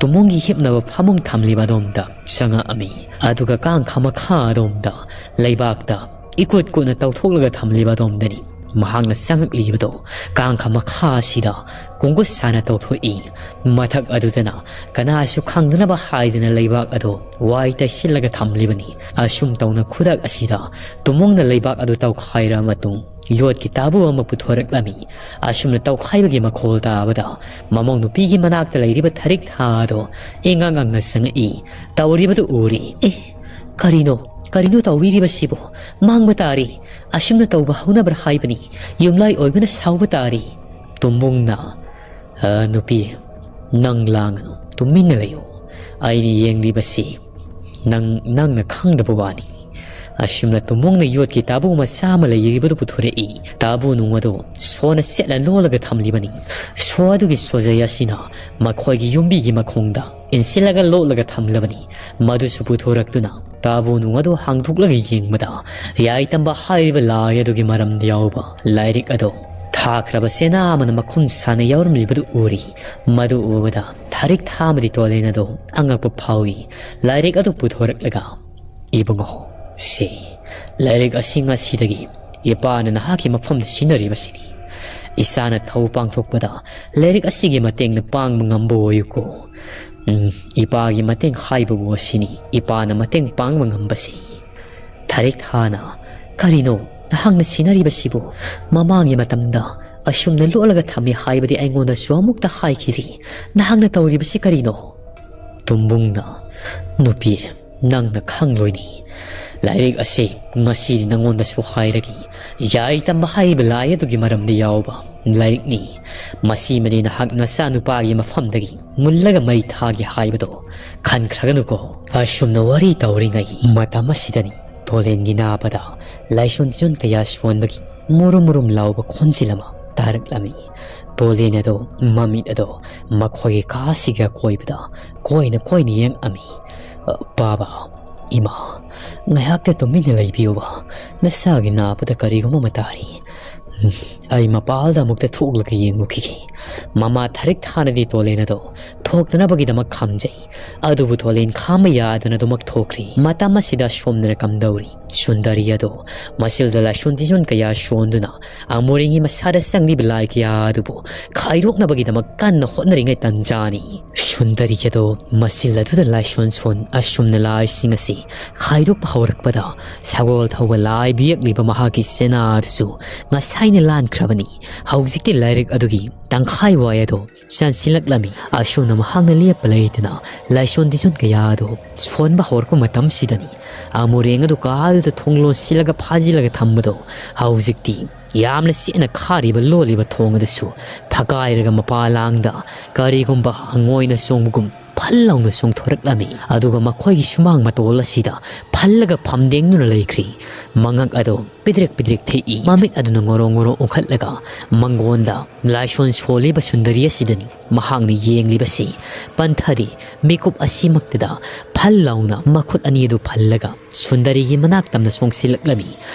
ꯇꯨꯃꯨꯡꯒꯤ ꯍꯤꯞꯅꯕ ꯐꯃꯨꯡ ꯊꯝꯂꯤꯕ ꯑꯗꯣꯝꯗ ꯆꯪꯉꯛꯑꯝꯃꯤ꯫ ꯑꯗꯨꯒ ꯀꯥꯡꯈꯥ ꯃꯈꯥ ꯑꯗꯣꯝꯗ ꯂꯩꯕꯥꯛꯇ ꯏꯀꯨꯠ ꯀꯨꯠꯅ ꯇꯧꯊꯣꯛꯂꯒ ꯊꯝꯂꯤꯕ ꯑꯗꯣꯝꯗꯅꯤ ꯃꯍꯥꯛꯅ ꯆꯪꯉꯛꯂꯤꯕꯗꯣ꯫ ꯀꯥꯡꯈꯥ ꯃꯈꯥ ꯑꯁꯤꯗ ꯀꯣꯡꯒꯨꯠ ꯁꯥꯅ ꯇꯧꯊꯣꯛꯏ꯫ ꯃꯊꯛ ꯑꯗꯨꯗꯅ ꯀꯅꯥꯁꯨ ꯈꯪꯗꯅꯕ ꯍꯥꯏꯗꯅ ꯂꯩꯕꯥꯛ ꯑꯗꯣ ꯋꯥꯏ ꯇꯩꯁꯤꯜꯂꯒ ꯊꯝꯂꯤꯕꯅꯤ꯫ ꯑꯁꯨꯝ ꯇꯧꯅ ꯈꯨꯗꯛ ꯑꯁꯤꯗ ꯇꯨꯃꯨꯡꯅ ꯂꯩꯕꯥꯛ ꯑꯗꯨ ꯇꯧꯈꯥꯏꯔꯕ ꯃꯇꯨꯡ ꯌꯣꯠꯀꯤ ꯇꯥꯕꯨ ꯑꯃ ꯄꯨꯊꯣꯔꯛꯂꯝꯃꯤ꯫ ꯑꯁꯨꯝꯅ ꯇꯧꯈꯥꯏꯕꯒꯤ ꯃꯈꯣꯜ ꯇꯥꯕꯗ ꯃꯃꯧ ꯅꯨꯄꯤꯒꯤ ꯃꯅꯥꯛꯇ ꯂꯩꯔꯤꯕ ꯊꯔꯤꯛ ꯊꯥ ꯑꯗꯣ ꯏꯉꯥꯡ ꯉꯥꯡꯅ ꯆꯪꯉꯛꯏ꯫ ꯇꯧꯔꯤꯕꯗꯨ ꯎꯔꯤ꯫ "ꯑꯦ, ꯀꯔꯤꯅꯣ? ꯀꯔꯤꯅꯣ ꯇꯧꯕꯤꯔꯤꯕꯁꯤꯕꯨ? ꯃꯥꯡꯕ ꯇꯥꯔꯤ꯫ ꯑꯁꯨꯝꯅ ꯇꯧꯕ ꯍꯧꯅꯕ꯭ꯔꯥ ꯍꯥꯏꯕꯅꯤ꯫ ꯌꯨꯝꯂꯥꯏ ꯑꯣꯏꯕꯅ ꯁꯥꯎꯕ ꯇꯥꯔꯤ꯫" ꯇꯨꯝꯕꯨꯡꯅ, "ꯑ, ꯅꯨꯄꯤ, ꯅꯪ ꯂꯥꯡꯒꯅꯨ꯫ ꯇꯨꯃꯤꯟꯅ ꯂꯩꯌꯨ꯫ ꯑꯩꯅ ꯌꯦꯡꯂꯤꯕꯁꯤ ꯅꯪ, ꯅꯪꯅ ꯈꯪꯗꯕ ꯋꯥꯅꯤ꯫ ꯑꯁꯨꯝꯅ ꯇꯨꯝꯕꯨꯡꯅ ꯌꯣꯠꯀꯤ ꯇꯥꯕꯨ ꯃꯆꯥ ꯑꯃ ꯂꯩꯔꯤꯕꯗꯨ ꯄꯨꯊꯣꯔꯛꯏ꯫ ꯇꯥꯕꯨ ꯅꯨꯡ ꯑꯗꯨ ꯁꯣꯅ ꯁꯦꯠꯅ ꯂꯣꯜꯂꯒ ꯊꯝꯂꯤꯕꯅꯤ꯫ ꯁꯣ ꯑꯗꯨꯒꯤ ꯁꯣꯖꯩ ꯑꯁꯤꯅ ꯃꯈꯣꯏꯒꯤ ꯌꯨꯝꯕꯤꯒꯤ ꯃꯈꯣꯡꯗ ꯏꯟꯁꯤꯜꯂꯒ ꯂꯣꯠꯂꯒ ꯊꯝꯂꯕꯅꯤ꯫ ꯃꯗꯨꯁꯨ ꯄꯨꯊꯣꯔꯛꯇꯨꯅ ꯇꯥꯕꯨ ꯅꯨꯡ ꯑꯗꯨ ꯍꯥꯡꯗꯣꯛꯂꯒ ꯌꯦꯡꯕꯗ, ꯌꯥꯏꯇꯝꯕ ꯍꯥꯏꯔꯤꯕ ꯂꯥꯏ ꯑꯗꯨꯒꯤ ꯃꯔꯝꯗ ꯌꯥꯎꯕ ꯂꯥꯏꯔꯤꯛ ꯑꯗꯨ ꯊꯥꯈ꯭ꯔꯕ ꯆꯦꯅꯥ ꯑꯃꯅ ꯃꯈꯨꯝ ꯁꯥꯅ ꯌꯥꯎꯔꯝꯂꯤꯕꯗꯨ ꯎꯔꯤ꯫ ꯃꯗꯨ ꯎꯕꯗ ꯊꯥꯔꯤꯛ ꯊꯥ ꯑꯃꯗꯤ ꯇꯣꯂꯦꯟ ꯑꯗꯨ ꯑꯉꯛꯄ ꯐꯥꯎꯏ꯫ ꯂꯥꯏꯔꯤꯛ ꯑꯗꯨ ꯄꯨꯊꯣꯔꯛꯂꯒ, "ꯏꯕꯨꯡꯉꯣ, ꯁꯤ ꯂꯥꯏꯔꯤꯛ ꯑꯁꯤ ꯉꯁꯤꯗꯒꯤ ꯏꯄꯥꯅ ꯅꯍꯥꯛꯀꯤ ꯃꯐꯝꯗ ꯁꯤꯟꯅꯔꯤꯕꯁꯤꯅꯤ꯫ ꯏꯁꯥꯅ ꯊꯧ ꯄꯥꯡꯊꯣꯛꯄꯗ ꯂꯥꯏꯔꯤꯛ ꯑꯁꯤꯒꯤ ꯃꯇꯦꯡꯅ ꯄꯥꯡꯕ ꯉꯝꯕ ꯑꯣꯏꯌꯨꯀꯣ꯫ ꯎꯝ, ꯏꯄꯥꯒꯤ ꯃꯇꯦꯡ ꯍꯥꯏꯕꯕꯨ ꯑꯁꯤꯅꯤ, ꯏꯄꯥꯅ ꯃꯇꯦꯡ ꯄꯥꯡꯕ ꯉꯝꯕꯁꯤ꯫" ꯊꯥꯔꯤꯛ ꯊꯥꯅ, "ꯀꯔꯤꯅꯣ ꯅꯍꯥꯛꯅ ꯁꯤꯟꯅꯔꯤꯕꯁꯤꯕꯨ? ꯃꯃꯥꯡꯒꯤ ꯃꯇꯝꯗ ꯑꯁꯨꯝꯅ ꯂꯣꯠꯂꯒ ꯊꯝꯃꯤ ꯍꯥꯏꯕꯗꯤ ꯑꯩꯉꯣꯟꯗꯁꯨ ꯑꯃꯨꯛꯇ ꯍꯥꯏꯈꯤꯗ꯭ꯔꯤ꯫ ꯅꯍꯥꯛꯅ ꯇꯧꯔꯤꯕꯁꯤ ꯀꯔꯤꯅꯣ?" ꯇꯨꯝꯕꯨꯡꯅ, "ꯅꯨꯄꯤ, ꯅꯪꯅ ꯈꯪꯂꯣꯏꯅꯤ꯫ ꯂꯥꯏꯔꯤꯛ ꯑꯁꯤ ꯉꯁꯤꯗꯤ ꯅꯉꯣꯟꯗꯁꯨ ꯍꯥꯏꯔꯒꯦ꯫ ꯌꯥꯏꯇꯝꯕ ꯍꯥꯏꯔꯤꯕ ꯂꯥꯏ ꯑꯗꯨꯒꯤ ꯃꯔꯝꯗ ꯌꯥꯎꯕ ꯂꯥꯏꯔꯤꯛꯅꯤ꯫ ꯃꯁꯤꯃꯗꯤ ꯅꯍꯥꯛ ꯅꯆꯥꯅꯨꯄꯥꯒꯤ ꯃꯐꯝꯗꯒꯤ ꯃꯨꯜꯂꯒ ꯃꯩ ꯊꯥꯒꯦ ꯍꯥꯏꯕꯗꯣ ꯈꯟꯈ꯭ꯔꯒꯅꯨꯀꯣ꯫" ꯑꯁꯨꯝꯅ ꯋꯥꯔꯤ ꯇꯧꯔꯤꯉꯩ ꯃꯇꯝ ꯑꯁꯤꯗꯅꯤ ꯇꯣꯂꯦꯟꯒꯤ ꯅꯥꯕꯗ ꯂꯥꯏꯁꯣꯟ ꯇꯤꯟꯖꯣꯟ ꯀꯌꯥ ꯁꯣꯟꯕꯒꯤ ꯃꯨꯔꯨꯝ ꯃꯨꯔꯨꯝ ꯂꯥꯎꯕ ꯈꯣꯟꯖꯦꯜ ꯑꯃ ꯇꯥꯔꯛꯂꯝꯃꯤ꯫ ꯇꯣꯂꯦꯟ ꯑꯗꯣ ꯃꯃꯤꯠ ꯑꯗꯣ ꯃꯈꯣꯏꯒꯤ ꯀꯥꯁꯤꯒꯤ ꯑꯀꯣꯏꯕꯗ ꯀꯣꯏꯅ ꯀꯣꯏꯅ ꯌꯦꯡꯂꯝꯃꯤ꯫ "ꯕꯥꯕꯥ, ꯏꯃꯥ, ꯉꯥꯏꯍꯥꯛꯇ ꯇꯨꯃꯤꯟꯅ ꯂꯩꯕꯤꯌꯨꯕ꯫ ꯅꯆꯥꯒꯤ ꯅꯥꯕꯗ ꯀꯔꯤꯒꯨꯝꯕ ꯑꯃ ꯇꯥꯔꯤ꯫ ꯎꯝ, ꯑꯩ ꯃꯄꯥꯜꯗ ꯑꯃꯨꯛꯇ ꯊꯣꯛꯂꯒ ꯌꯦꯡꯉꯨꯈꯤꯒꯦ꯫" ꯃꯃꯥ ꯊꯥꯔꯤꯛ ꯊꯥꯅꯗꯤ ꯇꯣꯂꯦꯟ ꯑꯗꯣ ꯊꯣꯛꯇꯅꯕꯒꯤꯗꯃꯛ ꯈꯥꯝꯖꯩ꯫ ꯑꯗꯨꯕꯨ ꯇꯣꯂꯦꯟ ꯈꯥꯝꯕ ꯌꯥꯗꯅ ꯑꯗꯨꯃꯛ ꯊꯣꯛꯈ꯭ꯔꯤ꯫ ꯃꯇꯝ ꯑꯁꯤꯗ ꯁꯣꯝꯗꯅ ꯀꯝꯗꯧꯔꯤ? ꯁꯨꯟꯗꯔꯤ ꯑꯗꯣ ꯃꯁꯤꯜꯗ ꯂꯥꯏꯁꯣꯟ ꯇꯤꯟꯖꯣꯟ ꯀꯌꯥ ꯁꯣꯟꯗꯨꯅ ꯑꯃꯨꯔꯦꯡꯒꯤ ꯃꯁꯥꯗ ꯆꯪꯂꯤꯕ ꯂꯥꯏ ꯀꯌꯥ ꯑꯗꯨꯕꯨ ꯈꯥꯏꯗꯣꯛꯅꯕꯒꯤꯗꯃꯛ ꯀꯟꯅ ꯍꯣꯠꯅꯔꯤꯉꯩ ꯇꯟꯖꯥꯅꯤ꯫ ꯁꯨꯟꯗꯔꯤ ꯑꯗꯣ ꯃꯁꯤꯜ ꯑꯗꯨꯗ ꯂꯥꯏꯁꯣꯟ ꯁꯣꯟ ꯑꯁꯨꯝꯅ ꯂꯥꯏꯁꯤꯡ ꯑꯁꯤ ꯈꯥꯏꯗꯣꯛꯄ ꯍꯧꯔꯛꯄꯗ, ꯁꯒꯣꯜ ꯊꯧꯕ ꯂꯥꯏ ꯕꯤꯌꯛꯂꯤꯕ ꯃꯍꯥꯛꯀꯤ ꯁꯦꯅꯥ ꯑꯗꯨꯁꯨ ꯉꯁꯥꯏꯅ ꯂꯥꯟꯈ꯭ꯔꯕꯅꯤ꯫ ꯍꯧꯖꯤꯛꯇꯤ ꯂꯥꯏꯔꯤꯛ ꯑꯗꯨꯒꯤ ꯇꯪꯈꯥꯏ ꯋꯥꯏ ꯑꯗꯣ ꯆꯟꯁꯤꯜꯂꯛꯂꯝꯃꯤ꯫ ꯑꯁꯨꯝꯅ ꯃꯍꯥꯛꯅ ꯂꯦꯞꯄ ꯂꯩꯇꯅ ꯂꯥꯏꯁꯣꯟ ꯇꯤꯟꯖꯣꯟ ꯀꯌꯥ ꯑꯗꯨ ꯁꯣꯟꯕ ꯍꯧꯔꯛꯄ ꯃꯇꯝꯁꯤꯗꯅꯤ ꯑꯃꯨꯔꯦꯡ ꯑꯗꯨ ꯀꯥ ꯑꯗꯨꯗ ꯊꯣꯡ ꯂꯣꯟꯁꯤꯜꯂꯒ ꯐꯥꯖꯤꯜꯂꯒ ꯊꯝꯕꯗꯣ ꯍꯧꯖꯤꯛꯇꯤ ꯌꯥꯝꯅ ꯆꯦꯠꯅ ꯈꯥꯔꯤꯕ ꯂꯣꯜꯂꯤꯕ ꯊꯣꯡ ꯑꯗꯨꯁꯨ ꯊꯛꯀꯥꯏꯔꯒ ꯃꯄꯥ ꯂꯥꯡꯗ ꯀꯔꯤꯒꯨꯝꯕ ꯍꯪꯉꯣꯏꯅ ꯆꯣꯡꯕꯒꯨꯝ ꯐꯜ ꯂꯥꯎꯅ ꯆꯣꯡꯊꯣꯔꯛꯂꯝꯃꯤ꯫ ꯑꯗꯨꯒ ꯃꯈꯣꯏꯒꯤ ꯁꯨꯃꯥꯡ ꯃꯇꯣꯜ ꯑꯁꯤꯗ ꯐꯜꯂꯒ ꯐꯝꯗꯦꯡꯗꯨꯅ ꯂꯩꯈ꯭ꯔꯤ꯫ ꯃꯉꯛ ꯑꯗꯨ ꯄꯤꯗ꯭ꯔꯤꯛ ꯄꯤꯗ꯭ꯔꯤꯛ ꯊꯦꯛꯏ꯫ ꯃꯃꯤꯠ ꯑꯗꯨꯅ ꯉꯣꯔꯣꯡ ꯉꯣꯔꯣꯡ ꯎꯪꯈꯠꯂꯒ ꯃꯪꯒꯣꯟꯗ ꯂꯥꯏꯁꯣꯟ ꯁꯣꯜꯂꯤꯕ ꯁꯨꯟꯗꯔꯤ ꯑꯁꯤꯗꯅꯤ ꯃꯍꯥꯛꯅ ꯌꯦꯡꯂꯤꯕꯁꯤ꯫ ꯄꯟꯊꯗꯤ ꯃꯤꯀꯨꯞ ꯑꯁꯤꯃꯛꯇꯗ ꯐꯜ ꯂꯥꯎꯅ ꯃꯈꯨꯠ ꯑꯅꯤ ꯑꯗꯨ ꯐꯜꯂꯒ ꯁꯨꯟꯗꯔꯤꯒꯤ ꯃꯅꯥꯛ ꯇꯝꯅ ꯆꯣꯡꯁꯤꯜꯂꯛꯂꯝꯃꯤ꯫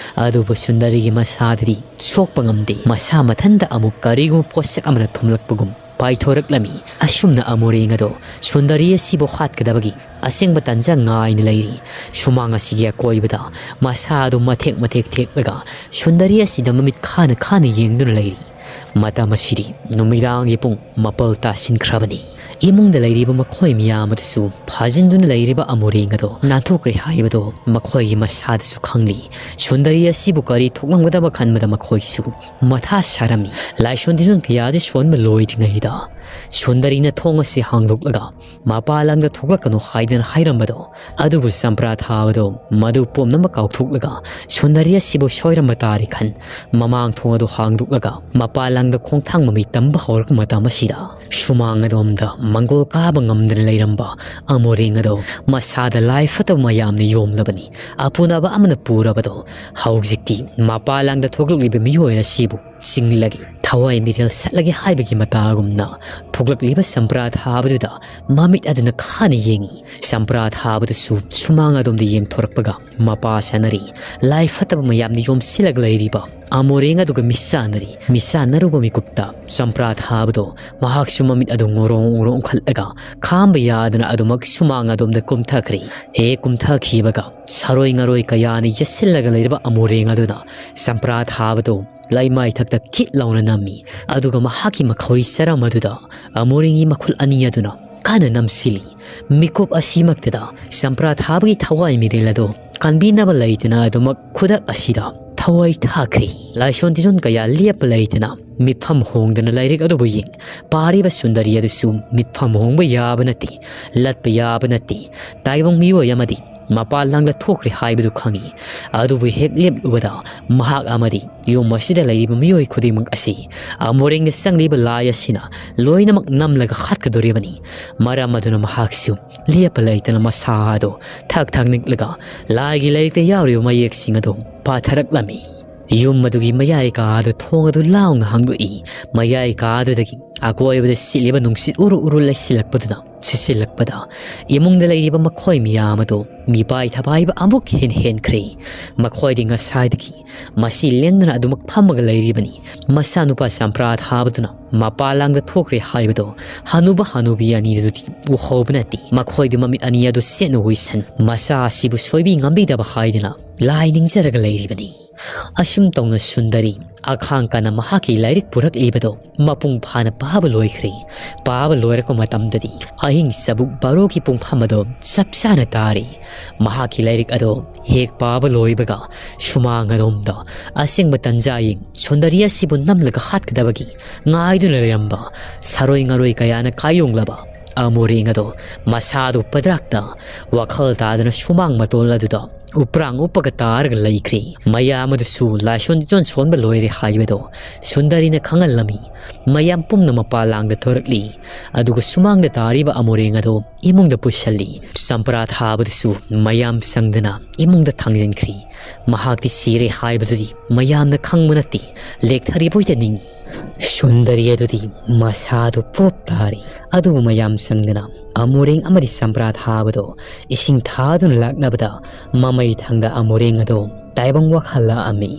ꯑꯗꯨꯕꯨ ꯁꯨꯟꯗꯔꯤꯒꯤ ꯃꯁꯥꯗꯗꯤ ꯁꯣꯛꯄ ꯉꯝꯗꯦ꯫ ꯃꯁꯥ ꯃꯊꯟꯇ ꯑꯃꯨꯛ ꯀꯔꯤꯒꯨꯝꯕ ꯄꯣꯠꯁꯛ ꯑꯃꯅ ꯊꯨꯝꯂꯛꯄꯒꯨꯝ ꯄꯥꯏꯊꯣꯔꯛꯂꯝꯃꯤ꯫ ꯑꯁꯨꯝꯅ ꯑꯃꯣꯔꯦꯡ ꯑꯗꯣ ꯁꯨꯟꯗꯔꯤ ꯑꯁꯤꯕꯨ ꯍꯥꯠꯀꯗꯕꯒꯤ ꯑꯁꯦꯡꯕ ꯇꯟꯖꯥ ꯉꯥꯏꯅ ꯂꯩꯔꯤ꯫ ꯁꯨꯃꯥꯡ ꯑꯁꯤꯒꯤ ꯑꯀꯣꯏꯕꯗ ꯃꯁꯥ ꯑꯗꯨ ꯃꯊꯦꯛ ꯃꯊꯦꯛ ꯊꯦꯛꯂꯒ ꯁꯨꯟꯗꯔꯤ ꯑꯁꯤꯗ ꯃꯃꯤꯠ ꯈꯥꯅ ꯈꯥꯅ ꯌꯦꯡꯗꯨꯅ ꯂꯩꯔꯤ꯫ ꯃꯇꯝ ꯑꯁꯤꯗꯤ ꯅꯨꯃꯤꯗꯥꯡꯒꯤ ꯄꯨꯡ ꯃꯥꯄꯜ ꯇꯥꯁꯤꯟꯈ꯭ꯔꯕꯅꯤ꯫ ꯏꯃꯨꯡꯗ ꯂꯩꯔꯤꯕ ꯃꯈꯣꯏ ꯃꯤꯌꯥꯝ ꯑꯗꯨꯁꯨ ꯐꯥꯖꯤꯟꯗꯨꯅ ꯂꯩꯔꯤꯕ ꯑꯃꯣꯔꯦꯡ ꯑꯗꯣ ꯅꯥꯟꯊꯣꯛꯈ꯭ꯔꯦ ꯍꯥꯏꯕꯗꯣ ꯃꯈꯣꯏꯒꯤ ꯃꯁꯥꯗꯁꯨ ꯈꯪꯂꯤ꯫ ꯁꯨꯟꯗꯔꯤ ꯑꯁꯤꯕꯨ ꯀꯔꯤ ꯊꯣꯛꯂꯝꯒꯗꯕ ꯈꯟꯕꯗ ꯃꯈꯣꯏꯁꯨ ꯃꯊꯥ ꯁꯥꯔꯝꯃꯤ꯫ ꯂꯥꯏꯁꯣꯟ ꯇꯤꯟꯖꯣꯟ ꯀꯌꯥꯗꯤ ꯁꯣꯟꯕ ꯂꯣꯏꯗ꯭ꯔꯤꯉꯩꯗ ꯁꯨꯟꯗꯔꯤꯅ ꯊꯣꯡ ꯑꯁꯤ ꯍꯥꯡꯗꯣꯛꯂꯒ ꯃꯄꯥ ꯂꯥꯡꯗ ꯊꯣꯛꯂꯛꯀꯅꯨ ꯍꯥꯏꯗꯅ ꯍꯥꯏꯔꯝꯕꯗꯣ ꯑꯗꯨꯕꯨ ꯆꯝꯄ꯭ꯔꯥ ꯊꯥꯕꯗꯣ ꯃꯗꯨ ꯄꯣꯝꯅꯕ ꯀꯥꯎꯊꯣꯛꯂꯒ ꯁꯨꯟꯗꯔꯤ ꯑꯁꯤꯕꯨ ꯁꯣꯏꯔꯝꯕ ꯇꯥꯔꯦ ꯈꯟ ꯃꯃꯥꯡ ꯊꯣꯡ ꯑꯗꯨ ꯍꯥꯡꯗꯣꯛꯂꯒ ꯃꯄꯥ ꯂꯥꯡꯗ ꯈꯣꯡꯊꯥꯡ ꯃꯃꯤ ꯇꯝꯕ ꯍꯧꯔꯛꯄ ꯃꯇꯝ ꯑꯁꯤꯗ ꯁꯨꯃꯥꯡ ꯑꯗꯣꯝꯗ ꯃꯪꯒꯣꯜ ꯀꯥꯕ ꯉꯝꯗꯅ ꯂꯩꯔꯝꯕ ꯑꯃꯣꯔꯦꯡ ꯑꯗꯣ ꯃꯁꯥꯗ ꯂꯥꯏ ꯐꯠꯇꯕ ꯃꯌꯥꯝꯅ ꯌꯣꯝꯂꯕꯅꯤ꯫ ꯑꯄꯨꯅꯕ ꯑꯃꯅ ꯄꯨꯔꯕꯗꯣ ꯍꯧꯖꯤꯛꯇꯤ ꯃꯄꯥ ꯂꯥꯡꯗ ꯊꯣꯛꯂꯛꯂꯤꯕ ꯃꯤꯑꯣꯏ ꯑꯁꯤꯕꯨ ꯆꯤꯡꯂꯒꯦ, ꯊꯋꯥꯏ ꯃꯤꯔꯦꯜ ꯁꯠꯂꯒꯦ ꯍꯥꯏꯕꯒꯤ ꯃꯇꯥꯒꯨꯝꯅ ꯊꯣꯛꯂꯛꯂꯤꯕ ꯆꯝꯄ꯭ꯔꯥ ꯊꯥꯕꯗꯨꯗ ꯃꯃꯤꯠ ꯑꯗꯨꯅ ꯈꯥꯅ ꯌꯦꯡꯉꯤ꯫ ꯆꯝꯄ꯭ꯔꯥ ꯊꯥꯕꯗꯨꯁꯨ ꯁꯨꯃꯥꯡ ꯑꯗꯣꯝꯗ ꯌꯦꯡꯊꯣꯔꯛꯄꯒ ꯃꯄꯥ ꯁꯥꯟꯅꯔꯤ꯫ ꯂꯥꯏ ꯐꯠꯇꯕ ꯃꯌꯥꯝꯅ ꯌꯣꯝꯁꯤꯜꯂꯒ ꯂꯩꯔꯤꯕ ꯑꯃꯣꯔꯦꯡ ꯑꯗꯨꯒ ꯃꯤꯠꯆꯥꯟꯅꯔꯤ꯫ ꯃꯤꯠꯆꯥꯟꯅꯔꯨꯕ ꯃꯤꯀꯨꯞꯇ ꯆꯝꯄ꯭ꯔꯥ ꯊꯥꯕꯗꯣ ꯃꯍꯥꯛꯁꯨ ꯃꯃꯤꯠ ꯑꯗꯨ ꯉꯣꯔꯣꯡ ꯉꯣꯔꯣꯡ ꯎꯪꯈꯠꯂꯒ ꯈꯥꯝꯕ ꯌꯥꯗꯅ ꯑꯗꯨꯃꯛ ꯁꯨꯃꯥꯡ ꯑꯗꯣꯝꯗ ꯀꯨꯝꯊꯈ꯭ꯔꯦ꯫ ꯍꯦꯛ ꯀꯨꯝꯊꯈꯤꯕꯒ ꯁꯔꯣꯏ ꯉꯔꯣꯏ ꯀꯌꯥꯅ ꯌꯦꯠꯁꯤꯜꯂꯒ ꯂꯩꯔꯤꯕ ꯑꯃꯣꯔꯦꯡ ꯑꯗꯨꯅ ꯆꯝꯄ꯭ꯔꯥ ꯊꯥꯕꯗꯣ ꯂꯩꯃꯥꯏ ꯊꯛꯇ ꯈꯤꯠ ꯂꯥꯎꯅ ꯅꯝꯃꯤ꯫ ꯑꯗꯨꯒ ꯃꯍꯥꯛꯀꯤ ꯃꯈꯧꯔꯤ ꯆꯔꯝ ꯑꯗꯨꯗ ꯑꯃꯣꯔꯦꯡꯒꯤ ꯃꯈꯨꯜ ꯑꯅꯤ ꯑꯗꯨꯅ ꯀꯟꯅ ꯅꯝꯁꯤꯜꯂꯤ꯫ ꯃꯤꯀꯨꯞ ꯑꯁꯤꯃꯛꯇꯗ ꯆꯝꯄ꯭ꯔꯥ ꯊꯥꯕꯒꯤ ꯊꯋꯥꯏ ꯃꯤꯔꯦꯜ ꯑꯗꯨ ꯀꯟꯕꯤꯅꯕ ꯂꯩꯇꯅ ꯑꯗꯨꯃꯛ ꯈꯨꯗꯛ ꯑꯁꯤꯗ ꯊꯋꯥꯏ ꯊꯥꯈ꯭ꯔꯦ꯫ ꯂꯥꯏꯁꯣꯟ ꯇꯤꯟꯖꯣꯟ ꯀꯌꯥ ꯂꯦꯞꯄ ꯂꯩꯇꯅ ꯃꯤꯠꯐꯝ ꯍꯣꯡꯗꯅ ꯂꯥꯏꯔꯤꯛ ꯑꯗꯨꯕꯨ ꯌꯦꯡ ꯄꯥꯔꯤꯕ ꯁꯨꯟꯗꯔꯤ ꯑꯗꯨꯁꯨ ꯃꯤꯠꯐꯝ ꯍꯣꯡꯕ ꯌꯥꯕ ꯅꯠꯇꯦ, ꯂꯠꯄ ꯌꯥꯕ ꯅꯠꯇꯦ꯫ ꯇꯥꯏꯕꯪ ꯃꯤꯑꯣꯏ ꯑꯃꯗꯤ ꯃꯄꯥꯟ ꯂꯥꯡꯗ ꯊꯣꯛꯈ꯭ꯔꯦ ꯍꯥꯏꯕꯗꯨ ꯈꯪꯏ꯫ ꯑꯗꯨꯕꯨ ꯍꯦꯛ ꯂꯦꯞꯂꯨꯕꯗ ꯃꯍꯥꯛ ꯑꯃꯗꯤ ꯌꯨꯝ ꯑꯁꯤꯗ ꯂꯩꯔꯤꯕ ꯃꯤꯑꯣꯏ ꯈꯨꯗꯤꯡꯃꯛ ꯑꯁꯤ ꯑꯃꯣꯔꯦꯡꯗ ꯆꯪꯂꯤꯕ ꯂꯥꯏ ꯑꯁꯤꯅ ꯂꯣꯏꯅꯃꯛ ꯅꯝꯂꯒ ꯍꯥꯠꯀꯗꯧꯔꯤꯕꯅꯤ꯫ ꯃꯔꯝ ꯑꯗꯨꯅ ꯃꯍꯥꯛꯁꯨ ꯂꯦꯞꯄ ꯂꯩꯇꯅ ꯃꯁꯥ ꯑꯗꯨ ꯊꯛ ꯊꯛ ꯅꯤꯛꯂꯒ ꯂꯥꯏꯒꯤ ꯂꯥꯏꯔꯤꯛꯇ ꯌꯥꯎꯔꯤꯕ ꯃꯌꯦꯛꯁꯤꯡ ꯑꯗꯨ ꯄꯥꯊꯔꯛꯂꯝꯃꯤ꯫ ꯌꯨꯝ ꯑꯗꯨꯒꯤ ꯃꯌꯥꯏ ꯀꯥ ꯑꯗꯨ ꯊꯣꯡ ꯑꯗꯨ ꯂꯥꯎꯅ ꯍꯥꯡꯗꯣꯛꯏ꯫ ꯃꯌꯥꯏ ꯀꯥ ꯑꯗꯨꯗꯒꯤ ꯑꯀꯣꯏꯕꯗ ꯁꯤꯠꯂꯤꯕ ꯅꯨꯡꯁꯤꯠ ꯎꯔꯨ ꯎꯔꯨ ꯂꯩꯁꯤꯜꯂꯛꯄꯗꯨꯅ ꯁꯤꯠꯆꯤꯜꯂꯛꯄꯗ ꯏꯃꯨꯡꯗ ꯂꯩꯔꯤꯕ ꯃꯈꯣꯏ ꯃꯌꯥꯝ ꯑꯗꯨ ꯃꯤꯄꯥꯏ ꯊꯄꯥꯏꯕ ꯑꯃꯨꯛ ꯍꯦꯟ ꯍꯦꯟꯈ꯭ꯔꯦ꯫ ꯃꯈꯣꯏꯗꯤ ꯉꯁꯥꯏꯗꯒꯤ ꯃꯁꯤ ꯂꯦꯡꯗꯅ ꯑꯗꯨꯃꯛ ꯐꯝꯃꯒ ꯂꯩꯔꯤꯕꯅꯤ꯫ ꯃꯆꯥꯅꯨꯄꯥ ꯆꯝꯄ꯭ꯔꯥ ꯊꯥꯕꯗꯨꯅ ꯃꯄꯥ ꯂꯥꯡꯗ ꯊꯣꯛꯈ꯭ꯔꯦ ꯍꯥꯏꯕꯗꯣ ꯍꯅꯨꯕ ꯍꯅꯨꯕꯤ ꯑꯅꯤꯗꯨꯗꯤ ꯎꯍꯧꯕ ꯅꯠꯇꯦ꯫ ꯃꯈꯣꯏꯗꯤ ꯃꯃꯤꯠ ꯑꯅꯤ ꯑꯗꯨ ꯁꯦꯠꯅ ꯎꯏꯁꯟ ꯃꯆꯥ ꯑꯁꯤꯕꯨ ꯁꯣꯏꯕꯤ ꯉꯝꯕꯤꯗꯕ ꯍꯥꯏꯗꯅ ꯂꯥꯏ ꯅꯤꯡꯖꯔꯒ ꯂꯩꯔꯤꯕꯅꯤ꯫ ꯑꯁꯨꯝ ꯇꯧꯅ ꯁꯨꯟꯗꯔꯤ ꯑꯈꯥꯡ ꯀꯟꯅ ꯃꯍꯥꯛꯀꯤ ꯂꯥꯏꯔꯤꯛ ꯄꯨꯔꯛꯂꯤꯕꯗꯣ ꯃꯄꯨꯡ ꯐꯥꯅ ꯄꯥꯕ ꯂꯣꯏꯈ꯭ꯔꯦ꯫ ꯄꯥꯕ ꯂꯣꯏꯔꯛꯄ ꯃꯇꯝꯗꯗꯤ ꯑꯍꯤꯡ ꯆꯕꯨꯛ ꯕꯥꯔꯣꯒꯤ ꯄꯨꯡꯐꯝ ꯑꯗꯣ ꯆꯞ ꯆꯥꯅ ꯇꯥꯔꯤ꯫ ꯃꯍꯥꯛꯀꯤ ꯂꯥꯏꯔꯤꯛ ꯑꯗꯣ ꯍꯦꯛ ꯄꯥꯕ ꯂꯣꯏꯕꯒ ꯁꯨꯃꯥꯡ ꯑꯗꯣꯝꯗ ꯑꯁꯦꯡꯕ ꯇꯟꯖꯥ ꯌꯦꯡ ꯁꯨꯟꯗꯔꯤ ꯑꯁꯤꯕꯨ ꯅꯝꯂꯒ ꯍꯥꯠꯀꯗꯕꯒꯤ ꯉꯥꯏꯗꯨꯅ ꯂꯩꯔꯝꯕ ꯁꯥꯔꯣꯏ ꯉꯥꯔꯣꯏ ꯀꯌꯥꯅ ꯀꯥꯏꯌꯣꯡꯂꯕ ꯑꯃꯣꯔꯦꯡ ꯑꯗꯣ ꯃꯁꯥꯗꯨ ꯄꯗ꯭ꯔꯥꯛꯇ ꯋꯥꯈꯜ ꯇꯥꯗꯅ ꯁꯨꯃꯥꯡ ꯃꯇꯣꯜ ꯑꯗꯨꯗ ꯎꯄ꯭ꯔꯥꯡ ꯎꯞꯄꯒ ꯇꯥꯔꯒ ꯂꯩꯈ꯭ꯔꯦ꯫ ꯃꯌꯥꯝ ꯑꯗꯨꯁꯨ ꯂꯥꯏꯁꯣꯟ ꯇꯤꯇꯣꯟ ꯁꯣꯟꯕ ꯂꯣꯏꯔꯦ ꯍꯥꯏꯕꯗꯣ ꯁꯨꯟꯗꯔꯤꯅ ꯈꯪꯍꯜꯂꯝꯃꯤ꯫ ꯃꯌꯥꯝ ꯄꯨꯝꯅꯃꯛ ꯃꯄꯥ ꯂꯥꯡꯗ ꯊꯣꯔꯛꯂꯤ꯫ ꯑꯗꯨꯒ ꯁꯨꯃꯥꯡꯗ ꯇꯥꯔꯤꯕ ꯑꯃꯣꯔꯦꯡ ꯑꯗꯣ ꯏꯃꯨꯡꯗ ꯄꯨꯁꯜꯂꯤ꯫ ꯆꯝꯄ꯭ꯔꯥ ꯊꯥꯕꯗꯨꯁꯨ ꯃꯌꯥꯝ ꯆꯪꯗꯅ ꯏꯃꯨꯡꯗ ꯊꯥꯡꯖꯤꯟꯈ꯭ꯔꯤ꯫ ꯃꯍꯥꯛꯇꯤ ꯁꯤꯔꯦ ꯍꯥꯏꯕꯗꯨꯗꯤ ꯃꯌꯥꯝꯅ ꯈꯪꯕ ꯅꯠꯇꯦ, ꯂꯦꯛꯊꯔꯤꯕꯣꯏꯗ ꯅꯤꯡꯏ꯫ ꯁꯨꯟꯗꯔꯤ ꯑꯗꯨꯗꯤ ꯃꯁꯥꯗꯨ ꯄꯣꯞ ꯇꯥꯔꯤ꯫ ꯑꯗꯨꯕꯨ ꯃꯌꯥꯝ ꯆꯪꯗꯅ ꯑꯃꯣꯔꯦꯡ ꯑꯃꯗꯤ ꯆꯝꯄ꯭ꯔꯥ ꯊꯥꯕꯗꯣ ꯏꯁꯤꯡ ꯊꯥꯗꯨꯅ ꯂꯥꯛꯅꯕꯗ ꯃꯃꯩ ꯊꯪꯗ ꯑꯃꯣꯔꯦꯡ ꯑꯗꯣ ꯇꯥꯏꯕꯪ ꯋꯥꯈꯜ ꯂꯥꯛꯑꯝꯃꯤ꯫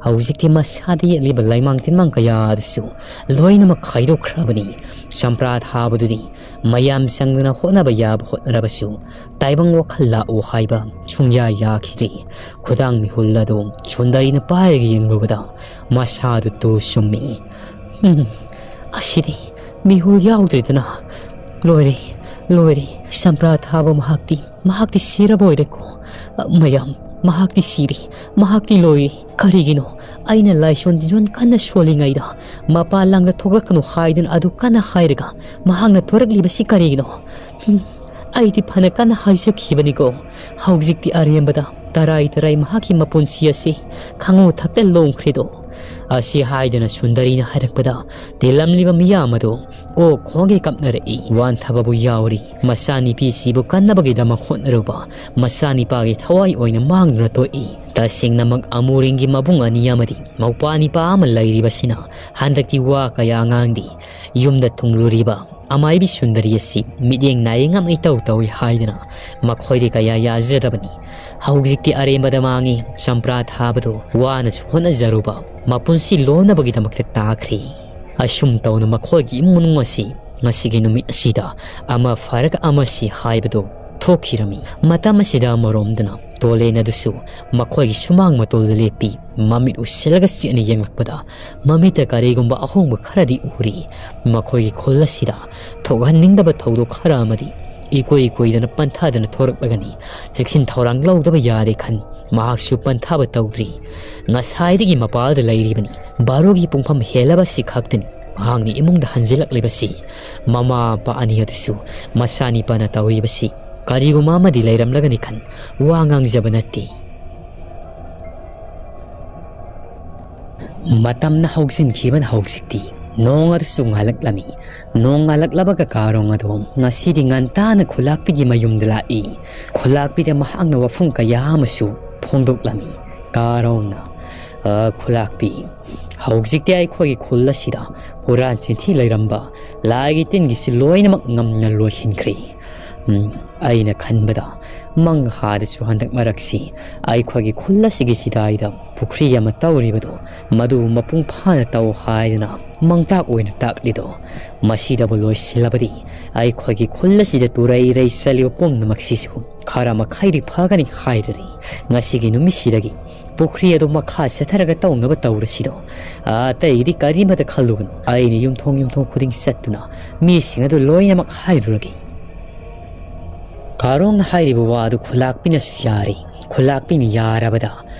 ꯍꯧꯖꯤꯛꯇꯤ ꯃꯁꯥꯗ ꯌꯦꯛꯂꯤꯕ ꯂꯩꯃꯥꯡ ꯇꯤꯟꯃꯥꯡ ꯀꯌꯥ ꯑꯗꯨꯁꯨ ꯂꯣꯏꯅꯃꯛ ꯈꯥꯏꯗꯣꯛꯈ꯭ꯔꯕꯅꯤ꯫ ꯆꯝꯄ꯭ꯔꯥ ꯊꯥꯕꯗꯨꯗꯤ ꯃꯌꯥꯝ ꯆꯪꯗꯨꯅ ꯍꯣꯠꯅꯕ ꯌꯥꯕ ꯍꯣꯠꯅꯔꯕꯁꯨ ꯇꯥꯏꯕꯪ ꯋꯥꯈꯜ ꯂꯥꯛꯎ ꯍꯥꯏꯕ ꯁꯨꯡꯌꯥ ꯌꯥꯈꯤꯗ꯭ꯔꯤ꯫ ꯈꯨꯗꯥꯡ ꯃꯤꯍꯨꯜ ꯑꯗꯨ ꯁꯨꯟꯗꯔꯤꯅ ꯄꯥꯏꯔꯒ ꯌꯦꯡꯂꯨꯕꯗ ꯃꯁꯥꯗꯨ ꯇꯨ ꯁꯨꯝꯃꯤ꯫ "ꯎꯝ, ꯑꯁꯤꯗꯤ ꯃꯤꯍꯨꯜ ꯌꯥꯎꯗ꯭ꯔꯦꯗꯅ꯫ ꯂꯣꯏꯔꯦ, ꯂꯣꯏꯔꯦ꯫ ꯆꯝꯄ꯭ꯔꯥ ꯊꯥꯕ ꯃꯍꯥꯛꯇꯤ, ꯃꯍꯥꯛꯇꯤ ꯁꯤꯔꯕ ꯑꯣꯏꯔꯦꯀꯣ꯫ ꯃꯌꯥꯝ, ꯃꯍꯥꯛꯇꯤ ꯁꯤꯔꯦ, ꯃꯍꯥꯛꯇꯤ ꯂꯣꯏꯔꯦ꯫ ꯀꯔꯤꯒꯤꯅꯣ? ꯑꯩꯅ ꯂꯥꯏꯁꯣꯟ ꯇꯤꯟꯖꯣꯟ ꯀꯟꯅ ꯁꯣꯜꯂꯤꯉꯩꯗ ꯃꯄꯥꯟ ꯂꯥꯡꯗ ꯊꯣꯛꯂꯛꯀꯅꯨ ꯍꯥꯏꯗꯨꯅ ꯑꯗꯨ ꯀꯟꯅ ꯍꯥꯏꯔꯒ ꯃꯍꯥꯛꯅ ꯊꯣꯔꯛꯂꯤꯕꯁꯤ ꯀꯔꯤꯒꯤꯅꯣ? ꯎꯝ, ꯑꯩꯗꯤ ꯐꯅ ꯀꯟꯅ ꯍꯥꯏꯖꯈꯤꯕꯅꯤꯀꯣ, ꯍꯧꯖꯤꯛꯇꯤ ꯑꯔꯦꯝꯕꯗ ꯇꯔꯥꯏ ꯇꯔꯥꯏ ꯃꯍꯥꯛꯀꯤ ꯃꯄꯨꯟꯁꯤ ꯑꯁꯤ ꯈꯪꯉꯨ ꯊꯛꯇ ꯂꯣꯡꯈ꯭ꯔꯦꯗꯣ꯫ ꯑꯁꯤ ꯍꯥꯏꯗꯨꯅ ꯁꯨꯟꯗꯔꯤꯅ ꯍꯥꯏꯔꯛꯄꯗ, ꯇꯤꯜꯂꯝꯂꯤꯕ ꯃꯤꯌꯥꯝ ꯑꯗꯨ ꯑꯣꯛ ꯈꯣꯡꯒꯩ ꯀꯞꯅꯔꯛꯏ꯫ ꯋꯥꯟꯊꯕꯕꯨ ꯌꯥꯎꯔꯤ꯫ ꯃꯆꯥꯅꯨꯄꯤꯁꯤꯕꯨ ꯀꯟꯅꯕꯒꯤꯗꯃꯛ ꯍꯣꯠꯅꯔꯨꯕ ꯃꯆꯥꯅꯤꯄꯥꯒꯤ ꯊꯋꯥꯏ ꯑꯣꯏꯅ ꯃꯥꯡꯗꯨꯅ ꯇꯣꯛꯏ꯫ ꯇꯁꯦꯡꯅꯃꯛ ꯑꯃꯨꯔꯤꯡꯒꯤ ꯃꯕꯨꯡ ꯑꯅꯤ ꯑꯃꯗꯤ ꯃꯧꯄ꯭ꯋꯥ ꯅꯤꯄꯥ ꯑꯃ ꯂꯩꯔꯤꯕꯁꯤꯅ ꯍꯟꯗꯛꯇꯤ ꯋꯥ ꯀꯌꯥ ꯉꯥꯡꯗꯦ꯫ ꯌꯨꯝꯗ ꯊꯨꯡꯂꯨꯔꯤꯕ ꯑꯃꯥꯏꯕꯤ ꯁꯨꯟꯗꯔꯤ ꯑꯁꯤ ꯃꯤꯠꯌꯦꯡ ꯅꯥꯌꯦꯡ ꯑꯃ ꯏꯇꯧ ꯇꯧꯏ ꯍꯥꯏꯗꯨꯅ ꯃꯈꯣꯏꯗꯤ ꯀꯌꯥ ꯌꯥꯖꯗꯕꯅꯤ꯫ ꯍꯧꯖꯤꯛꯇꯤ ꯑꯔꯦꯝꯕꯗ ꯃꯥꯡꯉꯤ꯫ ꯆꯝꯄ꯭ꯔꯥ ꯊꯥꯕꯗꯨ ꯋꯥꯅꯁꯨ ꯍꯣꯠꯅꯖꯔꯨꯕ ꯃꯄꯨꯟꯁꯤ ꯂꯣꯟꯅꯕꯒꯤꯗꯃꯛꯇ ꯇꯥꯈ꯭ꯔꯦ꯫ ꯑꯁꯨꯝ ꯇꯧꯅ ꯃꯈꯣꯏꯒꯤ ꯏꯃꯨꯡ ꯃꯅꯨꯡ ꯑꯁꯤ ꯉꯁꯤꯒꯤ ꯅꯨꯃꯤꯠ ꯑꯁꯤꯗ ꯑꯃ ꯐꯔꯒ ꯑꯃ ꯁꯤ ꯍꯥꯏꯕꯗꯨ ꯊꯣꯛꯈꯤꯔꯝꯃꯤ꯫ ꯃꯇꯝ ꯑꯁꯤꯗ ꯑꯃꯔꯣꯝꯗꯅ ꯇꯣꯂꯦꯟ ꯑꯗꯨꯁꯨ ꯃꯈꯣꯏꯒꯤ ꯁꯨꯃꯥꯡ ꯃꯇꯣꯜꯗ ꯂꯦꯞꯄꯤ꯫ ꯃꯃꯤꯠ ꯎꯏꯁꯤꯜꯂꯒ ꯆꯦꯠꯅ ꯌꯦꯡꯂꯛꯄꯗ ꯃꯃꯤꯠꯇ ꯀꯔꯤꯒꯨꯝꯕ ꯑꯍꯣꯡꯕ ꯈꯔꯗꯤ ꯎꯔꯤ꯫ ꯃꯈꯣꯏꯒꯤ ꯈꯨꯜ ꯑꯁꯤꯗ ꯊꯣꯛꯍꯟꯅꯤꯡꯗꯕ ꯊꯧꯗꯣꯛ ꯈꯔ ꯑꯃꯗꯤ ꯏꯀꯨꯏ ꯀꯨꯏꯗꯅ ꯄꯟꯊꯥꯗꯅ ꯊꯣꯔꯛꯂꯒꯅꯤ꯫ ꯆꯦꯛꯁꯤꯟ ꯊꯧꯔꯥꯡ ꯂꯧꯗꯕ ꯌꯥꯗꯦ ꯈꯟ ꯃꯍꯥꯛꯁꯨ ꯄꯟꯊꯥꯕ ꯇꯧꯗ꯭ꯔꯤ꯫ ꯉꯁꯥꯏꯗꯒꯤ ꯃꯄꯥꯜꯗ ꯂꯩꯔꯤꯕꯅꯤ꯫ ꯕꯥꯔꯣꯒꯤ ꯄꯨꯡꯐꯝ ꯍꯦꯜꯂꯕ ꯑꯁꯤ ꯈꯛꯇꯅꯤ ꯃꯍꯥꯛꯅ ꯏꯃꯨꯡꯗ ꯍꯟꯖꯤꯜꯂꯛꯂꯤꯕꯁꯤ꯫ ꯃꯃꯥ ꯃꯄꯥ ꯑꯅꯤ ꯑꯗꯨꯁꯨ ꯃꯆꯥꯅꯤꯄꯥꯅ ꯇꯧꯔꯤꯕꯁꯤ ꯀꯔꯤꯒꯨꯝꯕ ꯑꯃꯗꯤ ꯂꯩꯔꯝꯂꯒꯅꯤ ꯈꯟ ꯋꯥ ꯉꯥꯡꯖꯕ ꯅꯠꯇꯦ꯫ ꯃꯇꯝꯅ ꯍꯧꯖꯤꯟꯈꯤꯕꯅ ꯍꯧꯖꯤꯛꯇꯤ ꯅꯣꯡ ꯑꯗꯨꯁꯨ ꯉꯥꯜꯂꯛꯂꯝꯃꯤ꯫ ꯅꯣꯡ ꯉꯥꯜꯂꯛꯂꯕꯒ ꯀꯥꯔꯣꯡ ꯑꯗꯨ ꯉꯁꯤꯗꯤ ꯉꯟꯇꯥꯅ ꯈꯨꯂꯥꯛꯄꯤꯒꯤ ꯃꯌꯨꯝꯗ ꯂꯥꯛꯏ꯫ ꯈꯨꯂꯥꯛꯄꯤꯗ ꯃꯍꯥꯛꯅ ꯋꯥꯐꯝ ꯀꯌꯥ ꯑꯃꯁꯨ ꯐꯣꯡꯗꯣꯛꯂꯝꯃꯤ꯫ ꯀꯥꯔꯣꯡꯅ, "ꯑ, ꯈꯨꯂꯥꯛꯄꯤ, ꯍꯧꯖꯤꯛꯇꯤ ꯑꯩꯈꯣꯏꯒꯤ ꯈꯨꯜ ꯑꯁꯤꯗ ꯍꯨꯔꯥꯟ ꯆꯤꯟꯊꯤ ꯂꯩꯔꯝꯕ ꯂꯥꯏꯒꯤ ꯇꯤꯟꯒꯤꯁꯤ ꯂꯣꯏꯅꯃꯛ ꯉꯝꯅ ꯂꯣꯏꯁꯤꯟꯈ꯭ꯔꯦ꯫ ꯎꯝ, ꯑꯩꯅ ꯈꯟꯕꯗ ꯃꯪꯍꯥꯗꯁꯨ ꯍꯟꯗꯛ ꯃꯔꯛꯁꯤ ꯑꯩꯈꯣꯏꯒꯤ ꯈꯨꯜ ꯑꯁꯤꯒꯤ ꯆꯤꯗꯥꯏꯗ ꯄꯨꯈ꯭ꯔꯤ ꯑꯃ ꯇꯧꯔꯤꯕꯗꯣ, ꯃꯗꯨ ꯃꯄꯨꯡ ꯐꯥꯅ ꯇꯧ ꯍꯥꯏꯗꯅ ꯃꯪꯇꯥꯛ ꯑꯣꯏꯅ ꯇꯥꯛꯂꯤꯗꯣ꯫ ꯃꯁꯤꯗꯕꯨ ꯂꯣꯏꯁꯤꯜꯂꯕꯗꯤ ꯑꯩꯈꯣꯏꯒꯤ ꯈꯨꯜ ꯑꯁꯤꯗ ꯇꯨꯔꯩ ꯔꯩ ꯆꯠꯂꯤꯕ ꯄꯨꯝꯅꯃꯛꯁꯤꯁꯨ ꯈꯔ ꯃꯈꯩꯗꯤ ꯐꯒꯅꯤ ꯍꯥꯏꯔꯔꯤ꯫ ꯉꯁꯤꯒꯤ ꯅꯨꯃꯤꯠꯁꯤꯗꯒꯤ ꯄꯨꯈ꯭ꯔꯤ ꯑꯗꯨ ꯃꯈꯥ ꯆꯠꯊꯔꯒ ꯇꯧꯅꯕ ꯇꯧꯔꯁꯤꯗꯣ꯫ ꯑꯇꯩꯗꯤ ꯀꯔꯤꯃꯠꯇ ꯈꯜꯂꯨꯒꯅꯨ꯫ ꯑꯩꯅ ꯌꯨꯝꯊꯣꯡ ꯌꯨꯝꯊꯣꯡ ꯈꯨꯗꯤꯡ ꯆꯠꯇꯨꯅ ꯃꯤꯁꯤꯡ ꯑꯗꯨ ꯂꯣꯏꯅꯃꯛ ꯍꯥꯏꯔꯨꯔꯒꯦ꯫" ꯀꯥꯔꯣꯡꯅ ꯍꯥꯏꯔꯤꯕ ꯋꯥ ꯑꯗꯨ ꯈꯨꯂꯥꯛꯄꯤꯅꯁꯨ ꯌꯥꯔꯤ꯫ ꯈꯨꯂꯥꯛꯄꯤꯅ ꯌꯥꯔꯕꯗ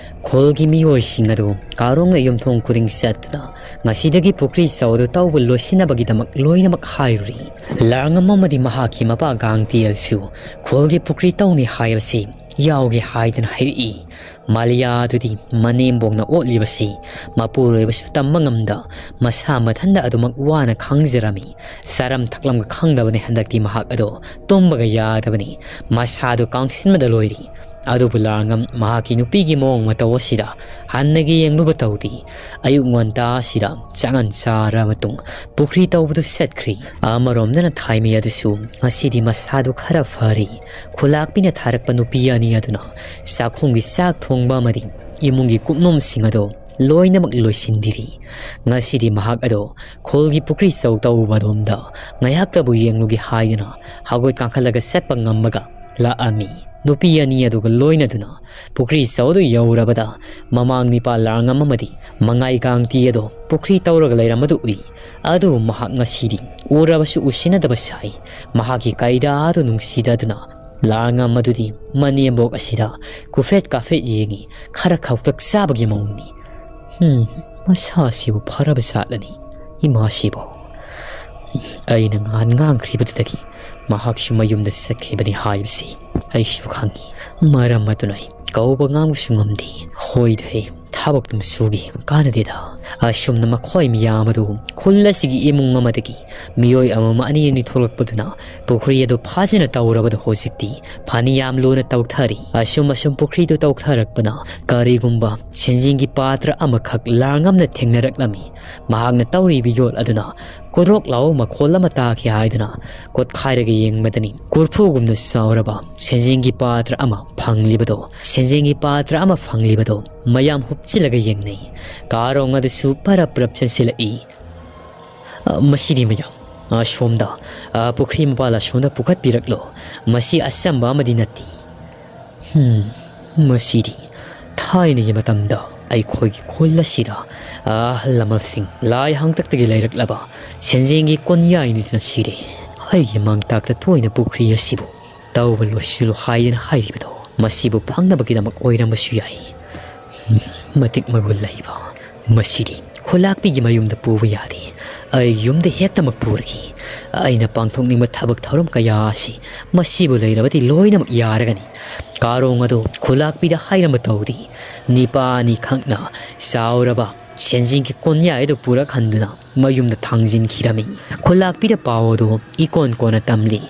ꯈꯨꯜꯒꯤ ꯃꯤꯑꯣꯏꯁꯤꯡ ꯑꯗꯨ ꯀꯥꯔꯣꯡꯅ ꯌꯨꯝꯊꯣꯡ ꯈꯨꯗꯤꯡ ꯆꯠꯇꯨꯅ ꯉꯁꯤꯗꯒꯤ ꯄꯨꯈ꯭ꯔꯤ ꯆꯧ ꯑꯗꯨ ꯇꯧꯕ ꯂꯣꯏꯁꯤꯟꯅꯕꯒꯤꯗꯃꯛ ꯂꯣꯏꯅꯃꯛ ꯍꯥꯏꯔꯨꯔꯤ꯫ ꯂꯥꯔꯉꯝ ꯑꯃꯗꯤ ꯃꯍꯥꯛꯀꯤ ꯃꯄꯥ ꯒꯥꯡꯇꯦꯜꯁꯨ ꯈꯨꯜꯒꯤ ꯄꯨꯈ꯭ꯔꯤ ꯇꯧꯅꯤ ꯍꯥꯏꯕꯁꯤ ꯌꯥꯎꯒꯦ ꯍꯥꯏꯗꯅ ꯍꯥꯏꯔꯛꯏ꯫ ꯃꯥꯂꯤꯌꯥ ꯑꯗꯨꯗꯤ ꯃꯅꯦꯝꯕꯣꯛꯅ ꯑꯣꯠꯂꯤꯕꯁꯤ ꯃꯄꯨꯔꯣꯏꯕꯁꯨ ꯇꯝꯕ ꯉꯝꯗ ꯃꯁꯥ ꯃꯊꯟꯗ ꯑꯗꯨꯃꯛ ꯋꯥꯅ ꯈꯥꯡꯖꯔꯝꯃꯤ꯫ ꯆꯥꯔꯝ ꯊꯛꯂꯝꯒ ꯈꯪꯗꯕꯅꯤ ꯍꯟꯗꯛꯇꯤ ꯃꯍꯥꯛ ꯑꯗꯣ꯫ ꯇꯨꯝꯕꯒ ꯌꯥꯗꯕꯅꯤ꯫ ꯃꯁꯥꯗꯨ ꯀꯥꯡꯁꯤꯟꯕꯗ ꯂꯣꯏꯔꯤ꯫ ꯑꯗꯨꯕꯨ ꯂꯥꯔꯉꯝ ꯃꯍꯥꯛꯀꯤ ꯅꯨꯄꯤꯒꯤ ꯃꯑꯣꯡ ꯃꯇꯧ ꯑꯁꯤꯗ ꯍꯟꯅꯒꯤ ꯌꯦꯡꯂꯨꯕ ꯇꯧꯗꯦ꯫ ꯑꯌꯨꯛ ꯉꯟꯇꯥ ꯑꯁꯤꯗ ꯆꯥꯛꯉꯟ ꯆꯥꯔꯕ ꯃꯇꯨꯡ ꯄꯨꯈ꯭ꯔꯤ ꯇꯧꯕꯗꯨ ꯆꯠꯈ꯭ꯔꯤ꯫ ꯑꯃꯔꯣꯝꯗꯅ ꯊꯥꯏꯃꯩ ꯑꯗꯨꯁꯨ ꯉꯁꯤꯗꯤ ꯃꯁꯥꯗꯨ ꯈꯔ ꯐꯔꯤ꯫ ꯈꯨꯂꯥꯛꯄꯤꯅ ꯊꯥꯔꯛꯄ ꯅꯨꯄꯤ ꯑꯅꯤ ꯑꯗꯨꯅ ꯆꯥꯛꯈꯨꯝꯒꯤ ꯆꯥꯛ ꯊꯣꯡꯕ ꯑꯃꯗꯤ ꯏꯃꯨꯡꯒꯤ ꯀꯨꯞꯅꯣꯝꯁꯤꯡ ꯑꯗꯣ ꯂꯣꯏꯅꯃꯛ ꯂꯣꯏꯁꯤꯟꯕꯤꯔꯤ꯫ ꯉꯁꯤꯗꯤ ꯃꯍꯥꯛ ꯑꯗꯣ ꯈꯨꯜꯒꯤ ꯄꯨꯈ꯭ꯔꯤ ꯆꯧ ꯇꯧꯕ ꯑꯗꯣꯝꯗ ꯉꯥꯏꯍꯥꯛꯇꯕꯨ ꯌꯦꯡꯂꯨꯒꯦ ꯍꯥꯏꯗꯨꯅ ꯍꯧꯒꯠ ꯀꯥꯡꯈꯠꯂꯒ ꯆꯠꯄ ꯉꯝꯃꯒ ꯂꯥꯛꯑꯝꯃꯤ꯫ ꯅꯨꯄꯤ ꯑꯅꯤ ꯑꯗꯨꯒ ꯂꯣꯏꯅꯗꯨꯅ ꯄꯨꯈ꯭ꯔꯤ ꯆꯧꯗꯨ ꯌꯧꯔꯕꯗ ꯃꯃꯥꯡ ꯅꯤꯄꯥ ꯂꯥꯔꯉꯝ ꯑꯃꯗꯤ ꯃꯉꯥꯏ ꯒꯥꯡꯇꯤ ꯑꯗꯣ ꯄꯨꯈ꯭ꯔꯤ ꯇꯧꯔꯒ ꯂꯩꯔꯝꯕꯗꯨ ꯎꯏ꯫ ꯑꯗꯨꯕꯨ ꯃꯍꯥꯛ ꯉꯁꯤꯗꯤ ꯎꯔꯕꯁꯨ ꯎꯁꯤꯟꯅꯗꯕ ꯁꯥꯏ꯫ ꯃꯍꯥꯛꯀꯤ ꯀꯩꯗꯥ ꯑꯗꯨ ꯅꯨꯡꯁꯤꯗꯗꯨꯅ ꯂꯥꯔꯉꯝ ꯑꯗꯨꯗꯤ ꯃꯅꯦꯝꯕꯣꯛ ꯑꯁꯤꯗ ꯀꯨꯐꯦꯠ ꯀꯥꯐꯦꯠ ꯌꯦꯡꯉꯤ꯫ ꯈꯔ ꯈꯧꯇꯛ ꯆꯥꯕꯒꯤ ꯃꯑꯣꯡꯅꯤ꯫ "ꯍꯝ, ꯃꯁꯥꯁꯤꯕꯨ ꯐꯔꯕ ꯖꯥꯠꯂꯅꯤ, ꯏꯃꯥꯁꯤꯕꯨ?" ꯑꯩꯅ ꯉꯍꯥꯟ ꯉꯥꯡꯈ꯭ꯔꯤꯕꯗꯨꯗꯒꯤ ꯃꯍꯥꯛꯁꯨ ꯃꯌꯨꯝꯗ ꯆꯠꯈꯤꯕꯅꯤ ꯍꯥꯏꯕꯁꯤ ꯑꯩꯁꯨ ꯈꯪꯏ꯫ ꯃꯔꯝ ꯑꯗꯨꯅ ꯑꯩ ꯀꯧꯕ ꯉꯥꯡꯕꯁꯨ ꯉꯝꯗꯦ꯫ ꯍꯣꯏꯗ ꯍꯦ, ꯊꯕꯛꯇꯨꯝ ꯁꯨꯒꯦ, ꯀꯥꯟꯅꯗꯦꯗ꯫ ꯑꯁꯨꯝꯅ ꯃꯈꯣꯏ ꯃꯌꯥꯝ ꯑꯗꯨ ꯈꯨꯜ ꯑꯁꯤꯒꯤ ꯏꯃꯨꯡ ꯑꯃꯗꯒꯤ ꯃꯤꯑꯣꯏ ꯑꯃꯃꯝ ꯑꯅꯤ ꯑꯅꯤ ꯊꯣꯛꯂꯛꯄꯗꯨꯅ ꯄꯨꯈ꯭ꯔꯤ ꯑꯗꯨ ꯐꯥꯖꯅ ꯇꯧꯔꯕꯗ ꯍꯧꯖꯤꯛꯇꯤ ꯐꯅꯌꯥꯝ ꯂꯨꯅ ꯇꯧꯊꯔꯤ꯫ ꯑꯁꯨꯝ ꯑꯁꯨꯝ ꯄꯨꯈ꯭ꯔꯤꯗꯨ ꯇꯧꯊꯔꯛꯄꯅ ꯀꯔꯤꯒꯨꯝꯕ ꯁꯦꯟꯖꯦꯡꯒꯤ ꯄꯥꯇ꯭ꯔ ꯑꯃꯈꯛ ꯂꯥꯔꯉꯝꯅ ꯊꯦꯡꯅꯔꯛꯂꯝꯃꯤ꯫ ꯃꯍꯥꯛꯅ ꯇꯧꯔꯤꯕ ꯌꯣꯠ ꯑꯗꯨꯅ ꯀꯣꯗ꯭ꯔꯣꯛ ꯂꯥꯎꯕ ꯃꯈꯣꯜ ꯑꯃ ꯇꯥꯈꯤ ꯍꯥꯏꯗꯨꯅ ꯀꯣꯠꯈꯥꯏꯔꯒ ꯌꯦꯡꯕꯗꯅꯤ ꯀꯣꯔꯐꯨꯒꯨꯝꯅ ꯆꯥꯎꯔꯕ ꯁꯦꯟꯖꯦꯡꯒꯤ ꯄꯥꯇ꯭ꯔ ꯑꯃ ꯐꯪꯂꯤꯕꯗꯣ, ꯁꯦꯟꯖꯦꯡꯒꯤ ꯄꯥꯇ꯭ꯔ ꯑꯃ ꯐꯪꯂꯤꯕꯗꯣ ꯃꯌꯥꯝ ꯍꯨꯞꯆꯤꯜꯂꯒ ꯌꯦꯡꯅꯩ꯫ ꯀꯥꯔꯣꯡ ꯑꯗꯨꯁꯨ ꯄꯔꯞ ꯄꯔꯞ ꯆꯦꯟꯁꯤꯜꯂꯛꯏ꯫ "ꯑ, ꯃꯁꯤꯗꯤ ꯃꯌꯥꯝ, ꯑ, ꯁꯣꯝꯗ, ꯑ, ꯄꯨꯈ꯭ꯔꯤ ꯃꯄꯥꯜ ꯑꯁꯣꯝꯗ ꯄꯨꯈꯠꯄꯤꯔꯛꯂꯣ꯫ ꯃꯁꯤ ꯑꯆꯝꯕ ꯑꯃꯗꯤ ꯅꯠꯇꯦ꯫ ꯍꯝ, ꯃꯁꯤꯗꯤ ꯊꯥꯏꯅꯒꯤ ꯃꯇꯝꯗ ꯑꯩꯈꯣꯏꯒꯤ ꯈꯨꯜ ꯑꯁꯤꯗ ꯑꯍꯜ ꯂꯃꯟꯁꯤꯡ ꯂꯥꯏ ꯍꯥꯡꯇꯛꯇꯒꯤ ꯂꯩꯔꯛꯂꯕ ꯁꯦꯟꯖꯦꯡꯒꯤ ꯀꯣꯟꯌꯥꯏꯅꯤꯗꯅ ꯁꯤꯔꯦ꯫ ꯑꯩꯒꯤ ꯃꯥꯡꯇꯥꯛꯇ ꯊꯣꯏꯅ ꯄꯨꯈ꯭ꯔꯤ ꯑꯁꯤꯕꯨ ꯇꯧꯕ ꯂꯣꯏꯁꯤꯜꯂꯨ ꯍꯥꯏꯗꯅ ꯍꯥꯏꯔꯤꯕꯗꯣ ꯃꯁꯤꯕꯨ ꯐꯪꯅꯕꯒꯤꯗꯃꯛ ꯑꯣꯏꯔꯝꯕꯁꯨ ꯌꯥꯏ꯫ ꯃꯇꯤꯛ ꯃꯒꯨꯟ ꯂꯩꯕ꯫ ꯃꯁꯤꯗꯤ ꯈꯨꯂꯥꯛꯄꯤꯒꯤ ꯃꯌꯨꯝꯗ ꯄꯨꯕ ꯌꯥꯗꯦ꯫ ꯑꯩ ꯌꯨꯝꯗ ꯍꯦꯛꯇꯃꯛ ꯄꯨꯔꯒꯦ꯫ ꯑꯩꯅ ꯄꯥꯡꯊꯣꯛꯅꯤꯡꯕ ꯊꯕꯛ ꯊꯧꯔꯝ ꯀꯌꯥ ꯑꯁꯤ ꯃꯁꯤꯕꯨ ꯂꯩꯔꯕꯗꯤ ꯂꯣꯏꯅꯃꯛ ꯌꯥꯔꯒꯅꯤ꯫ ꯀꯥꯔꯣꯡ ꯑꯗꯨ ꯈꯨꯂꯥꯛꯄꯤꯗ ꯍꯥꯏꯔꯝꯕ ꯇꯧꯗꯤ ꯅꯤꯄꯥꯅꯤ ꯈꯛꯅ ꯆꯥꯎꯔꯕ ꯁꯦꯟꯖꯤꯡꯒꯤ ꯀꯣꯟꯌꯥꯏ ꯑꯗꯨ ꯄꯨꯔꯛꯍꯟꯗꯨꯅ ꯃꯌꯨꯝꯗ ꯊꯥꯡꯖꯤꯟꯈꯤꯔꯝꯃꯤ꯫ ꯈꯨꯂꯥꯛꯄꯤꯗ ꯄꯥꯎ ꯑꯗꯨ ꯏꯀꯣꯟ ꯀꯣꯟꯅ ꯇꯝꯂꯤ꯫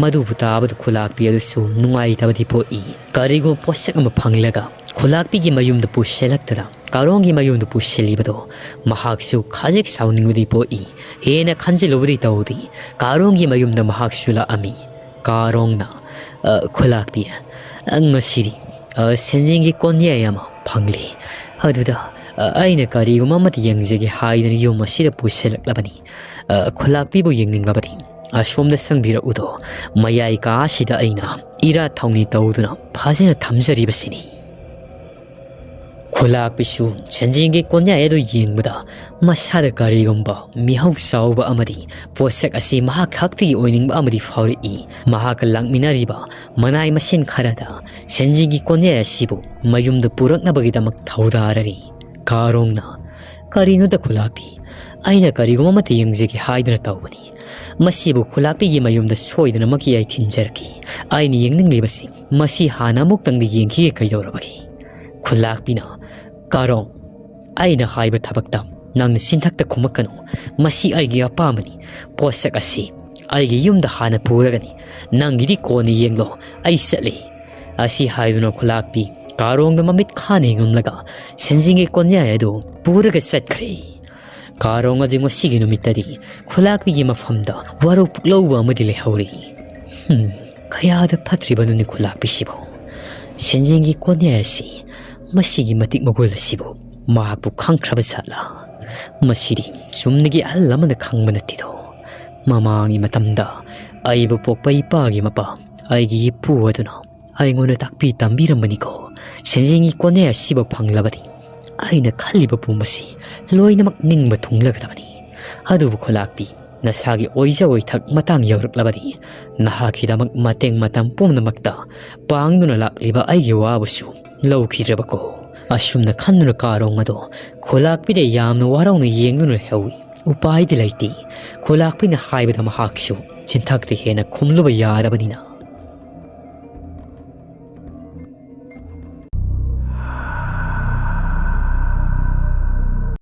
ꯃꯗꯨꯕꯨ ꯇꯥꯕꯗ ꯈꯨꯂꯥꯛꯄꯤ ꯑꯗꯨꯁꯨ ꯅꯨꯡꯉꯥꯏꯇꯕꯗꯤ ꯄꯣꯛꯏ꯫ ꯀꯔꯤꯒꯨꯝꯕ ꯄꯣꯠꯁꯛ ꯑꯃ ꯐꯪꯂꯒ ꯈꯨꯂꯥꯛꯄꯤꯒꯤ ꯃꯌꯨꯝꯗ ꯄꯨꯁꯤꯜꯂꯛꯇꯅ ꯀꯥꯔꯣꯡꯒꯤ ꯃꯌꯨꯝꯗ ꯄꯨꯁꯤꯜꯂꯤꯕꯗꯣ ꯃꯍꯥꯛꯁꯨ ꯈꯖꯤꯛ ꯁꯥꯎꯅꯤꯡꯕꯗꯤ ꯄꯣꯛꯏ꯫ ꯍꯦꯟꯅ ꯈꯟꯖꯤꯜꯂꯨꯕꯗꯤ ꯇꯧꯗꯦ꯫ ꯀꯥꯔꯣꯡꯒꯤ ꯃꯌꯨꯝꯗ ꯃꯍꯥꯛꯁꯨ ꯂꯥꯛꯑꯝꯃꯤ꯫ ꯀꯥꯔꯣꯡꯅ, "ꯑ, ꯈꯨꯂꯥꯛꯄꯤ, ꯑ, ꯉꯁꯤꯗꯤ, ꯑ, ꯁꯦꯟꯖꯦꯡꯒꯤ ꯀꯣꯟꯌꯥꯏ ꯑꯃ ꯐꯪꯂꯤ꯫ ꯑꯗꯨꯗ, ꯑ, ꯑꯩꯅ ꯀꯔꯤꯒꯨꯝꯕ ꯑꯃꯗꯤ ꯌꯦꯡꯖꯒꯦ ꯍꯥꯏꯗꯅ ꯌꯨꯝ ꯑꯁꯤꯗ ꯄꯨꯁꯤꯜꯂꯛꯂꯕꯅꯤ꯫ ꯑ, ꯈꯨꯂꯥꯛꯄꯤꯕꯨ ꯌꯦꯡꯅꯤꯡꯂꯕꯗꯤ ꯑꯁꯣꯝꯗ ꯆꯪꯕꯤꯔꯛꯎꯗꯣ꯫ ꯃꯌꯥꯏ ꯀꯥ ꯑꯁꯤꯗ ꯑꯩꯅ ꯏꯔꯥꯠ ꯊꯧꯅꯤ ꯇꯧꯗꯨꯅ ꯐꯖꯅ ꯊꯝꯖꯔꯤꯕꯁꯤꯅꯤ꯫" ꯈꯨꯂꯥꯛꯄꯤꯁꯨ ꯁꯦꯟꯖꯦꯡꯒꯤ ꯀꯣꯟꯌꯥꯏ ꯑꯗꯨ ꯌꯦꯡꯕꯗ ꯃꯁꯥꯗ ꯀꯔꯤꯒꯨꯝꯕ ꯃꯤꯍꯧ ꯆꯥꯎꯕ ꯑꯃꯗꯤ ꯄꯣꯠꯁꯛ ꯑꯁꯤ ꯃꯍꯥꯛ ꯈꯛꯇꯒꯤ ꯑꯣꯏꯅꯤꯡꯕ ꯑꯃꯗꯤ ꯐꯥꯎꯔꯛꯏ꯫ ꯃꯍꯥꯛꯀ ꯂꯥꯛꯃꯤꯟꯅꯔꯤꯕ ꯃꯅꯥꯏ ꯃꯁꯦꯟ ꯈꯔꯗ ꯁꯦꯟꯖꯦꯡꯒꯤ ꯀꯣꯟꯌꯥꯏ ꯑꯁꯤꯕꯨ ꯃꯌꯨꯝꯗ ꯄꯨꯔꯛꯅꯕꯒꯤꯗꯃꯛ ꯊꯧꯗꯥꯔꯔꯤ꯫ ꯀꯥꯔꯣꯡꯅ, "ꯀꯔꯤꯅꯣꯗ ꯈꯨꯂꯥꯛꯄꯤ, ꯑꯩꯅ ꯀꯔꯤꯒꯨꯝꯕ ꯑꯃꯠꯇ ꯌꯦꯡꯖꯒꯦ ꯍꯥꯏꯗꯨꯅ ꯇꯧꯕꯅꯤ꯫ ꯃꯁꯤꯕꯨ ꯈꯨꯂꯥꯛꯄꯤꯒꯤ ꯃꯌꯨꯝꯗ ꯁꯣꯏꯗꯅꯃꯛꯀꯤ ꯑꯩ ꯊꯤꯟꯖꯔꯛꯈꯤ꯫ ꯑꯩꯅ ꯌꯦꯡꯅꯤꯡꯂꯤꯕꯁꯤ ꯃꯁꯤ ꯍꯥꯟꯅ ꯑꯃꯨꯛꯇꯪꯗꯤ ꯌꯦꯡꯈꯤꯒꯦ ꯀꯩꯗꯧꯔꯕꯒꯦ?" ꯈꯨꯂꯥꯛꯄꯤꯅ, "ꯀꯥꯔꯣꯡ, ꯑꯩꯅ ꯍꯥꯏꯕ ꯊꯕꯛꯇ ꯅꯪꯅ ꯆꯤꯟꯊꯛꯇ ꯈꯨꯝꯃꯛꯀꯅꯨ꯫ ꯃꯁꯤ ꯑꯩꯒꯤ ꯑꯄꯥꯝꯕꯅꯤ꯫ ꯄꯣꯠꯁꯛ ꯑꯁꯤ ꯑꯩꯒꯤ ꯌꯨꯝꯗ ꯍꯥꯟꯅ ꯄꯨꯔꯒꯅꯤ꯫ ꯅꯪꯒꯤꯗꯤ ꯀꯣꯟꯅ ꯌꯦꯡꯂꯣ꯫ ꯑꯩ ꯆꯠꯂꯤ꯫" ꯑꯁꯤ ꯍꯥꯏꯗꯨꯅ ꯈꯨꯂꯥꯛꯄꯤ ꯀꯥꯔꯣꯡꯗ ꯃꯃꯤꯠ ꯈꯥꯅ ꯌꯦꯡꯂꯝꯂꯒ ꯁꯦꯟꯖꯦꯡꯒꯤ ꯀꯣꯟꯌꯥꯏ ꯑꯗꯨ ꯄꯨꯔꯒ ꯆꯠꯈ꯭ꯔꯦ꯫ ꯀꯥꯔꯣꯡ ꯑꯗꯨ ꯉꯁꯤꯒꯤ ꯅꯨꯃꯤꯠꯇꯗꯤ ꯈꯨꯂꯥꯛꯄꯤꯒꯤ ꯃꯐꯝꯗ ꯋꯥꯔꯧ ꯄꯨꯛꯂꯧꯕ ꯑꯃꯗꯤ ꯂꯩꯍꯧꯔꯤ꯫ ꯍꯨꯝ, ꯀꯌꯥꯗ ꯐꯠꯇ꯭ꯔꯤꯕꯅꯣꯅꯦ ꯈꯨꯂꯥꯛꯄꯤꯁꯤꯕꯨ꯫ ꯁꯦꯟꯖꯦꯡꯒꯤ ꯀꯣꯟꯌꯥꯏ ꯑꯁꯤ ꯃꯁꯤꯒꯤ ꯃꯇꯤꯛ ꯃꯒꯨꯟ ꯑꯁꯤꯕꯨ ꯃꯍꯥꯛꯄꯨ ꯈꯪꯈ꯭ꯔꯕ ꯖꯥꯠꯂꯥ? ꯃꯁꯤꯗꯤ ꯆꯨꯝꯅꯒꯤ ꯑꯍꯜ ꯑꯃꯅ ꯈꯪꯕ ꯅꯠꯇꯦꯗꯣ꯫ ꯃꯃꯥꯡꯒꯤ ꯃꯇꯝꯗ ꯑꯩꯕꯨ ꯄꯣꯛꯄ ꯏꯄꯥꯒꯤ ꯃꯄꯥ, ꯑꯩꯒꯤ ꯏꯄꯨ ꯑꯗꯨꯅ ꯑꯩꯉꯣꯟꯗ ꯇꯥꯛꯄꯤ ꯇꯝꯕꯤꯔꯝꯕꯅꯤꯀꯣ꯫ ꯁꯦꯟꯖꯦꯡꯒꯤ ꯀꯣꯟꯌꯥꯏ ꯑꯁꯤꯕꯨ ꯐꯪꯂꯕꯗꯤ ꯑꯩꯅ ꯈꯜꯂꯤꯕ ꯄꯨꯝꯕꯁꯤ ꯂꯣꯏꯅꯃꯛ ꯅꯤꯡꯕ ꯊꯨꯡꯂꯒꯗꯕꯅꯤ꯫ ꯑꯗꯨꯕꯨ ꯈꯨꯂꯥꯛꯄꯤ, ꯅꯁꯥꯒꯤ ꯑꯣꯏꯖ ꯑꯣꯏꯊꯛ ꯃꯇꯥꯡ ꯌꯧꯔꯛꯂꯕꯗꯤ ꯅꯍꯥꯛꯀꯤꯗꯃꯛ ꯃꯇꯦꯡ ꯃꯇꯝ ꯄꯨꯝꯅꯃꯛꯇ ꯄꯥꯡꯗꯨꯅ ꯂꯥꯛꯂꯤꯕ ꯑꯩꯒꯤ ꯋꯥꯕꯨꯁꯨ ꯂꯧꯈꯤꯗ꯭ꯔꯕꯀꯣ?" ꯑꯁꯨꯝꯅ ꯈꯟꯗꯨꯅ ꯀꯥꯔꯣꯡ ꯑꯗꯣ ꯈꯨꯂꯥꯛꯄꯤꯗ ꯌꯥꯝꯅ ꯋꯥꯔꯧꯅ ꯌꯦꯡꯗꯨꯅ ꯂꯩꯍꯧꯏ꯫ ꯎꯄꯥꯏꯗꯤ ꯂꯩꯇꯦ꯫ ꯈꯨꯂꯥꯛꯄꯤꯅ ꯍꯥꯏꯕꯗ ꯃꯍꯥꯛꯁꯨ ꯆꯤꯟꯊꯛꯇ ꯍꯦꯟꯅ ꯈꯨꯝꯂꯨꯕ ꯌꯥꯗꯕꯅꯤꯅ